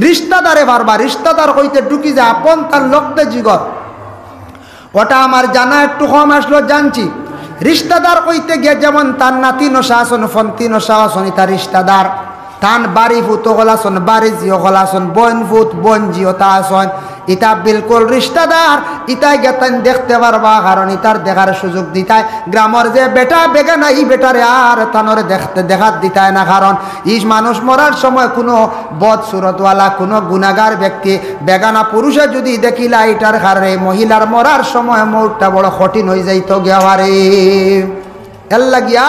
রিশতাদারে পারবা, রিশতাদার অইতে ঢুকি যায় আপন তার লক্তে জিগর। ওটা আমার জানা একটু কম আসলো, জানছি। রিশতাদার অইতে গিয়া যেমন তার নাতি নশা আছন, ফন্তি নশা আছন, ইতা রিশতাদার। তান বাড়ি ফুত অকল আছন, বাড়ি ঝি অকল আছন, বইন ফুত, বইন ঝি অতা আছন, ইতা বিলকুল রিশতাদার। ইতায় গিয়া তাইন দেখতে পারবা, কারণ ইতার দেখার সুযোগ দিতায়। গ্রামর যে বেটা বেগানা, ই বেটারে আর তানরে দেখতে, দেখাত দিতায় না, কারণ ই মানুষ মরার সময় কুনু বদ সুরতওয়ালা, কুনু গুনাগার ব্যক্তি, বেগানা পুরুষে যুদি দেখিলা, ইটার কারণে মহিলার মরার সময় মউতটা বড় কঠিন অইযাইতো গিয়া পারে। এর লাগিয়া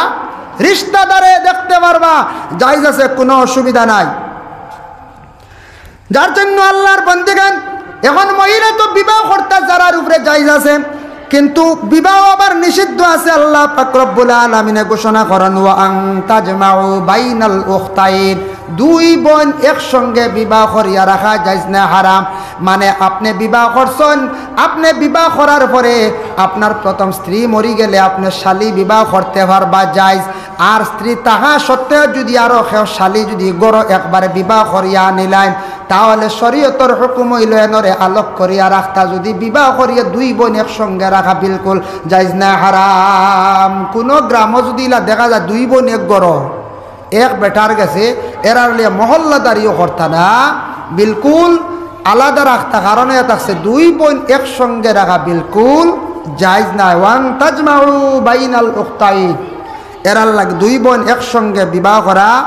রিশতাদারে দেখতে পারবা, জায়েজ আছে, কুনু অসুবিধা নাই। যার জন্য আল্লার বন্দেগান, এখন মহিলা তো বিবাহ করতা যারার উপরে জায়েজ আছে, কিন্তু বিবাহ আবার নিষিদ্ধ আছে। আল্লাহ পাক রব্বুল আলামিনে ঘোষণা করেন, "ওয়া আন তাজমাউ বাইনাল উখতাইন", দুই বইন একসঙ্গে বিবাহ করিয়া রাখা জায়েজ না, হারাম। মানে আপনে বিবাহ করছন, আপনে বিবাহ করার পরে আপনার প্রথম স্ত্রী মরি গেলে আপনে শালি বিবাহ করতে পারবা, জায়েজ। আর স্ত্রী থাকা সত্ত্বেও যুদি আরো কেউ শালি যুদি ঘরো একবারে বিবাহ করিয়া আনিলাইন, তাহলে শরীয়তর হুকুম অইলো এনরে আলগ করিয়া রাখতা। যুদি বিবাহ করিয়া দুই বইন একসঙ্গে রাখা বিলকুল জায়েজ না, হারাম। কুনু গ্রামো যুদি ইলা দেখা যায় দুই বইন এক ঘরো, এক বেটার গেছে, এরার লিয়া মহল্লাদারিও করতা না, বিলকুল আলাদা রাখতা। কারণ ইয়া থাকছে দুই বইন একসঙ্গে রাখা বিলকুল জায়েজ নায়। "ওয়ান তাজমাউ বাইনাল উখতাইন", এরার লাগি দুই বইন একসঙ্গে বিবাহ করা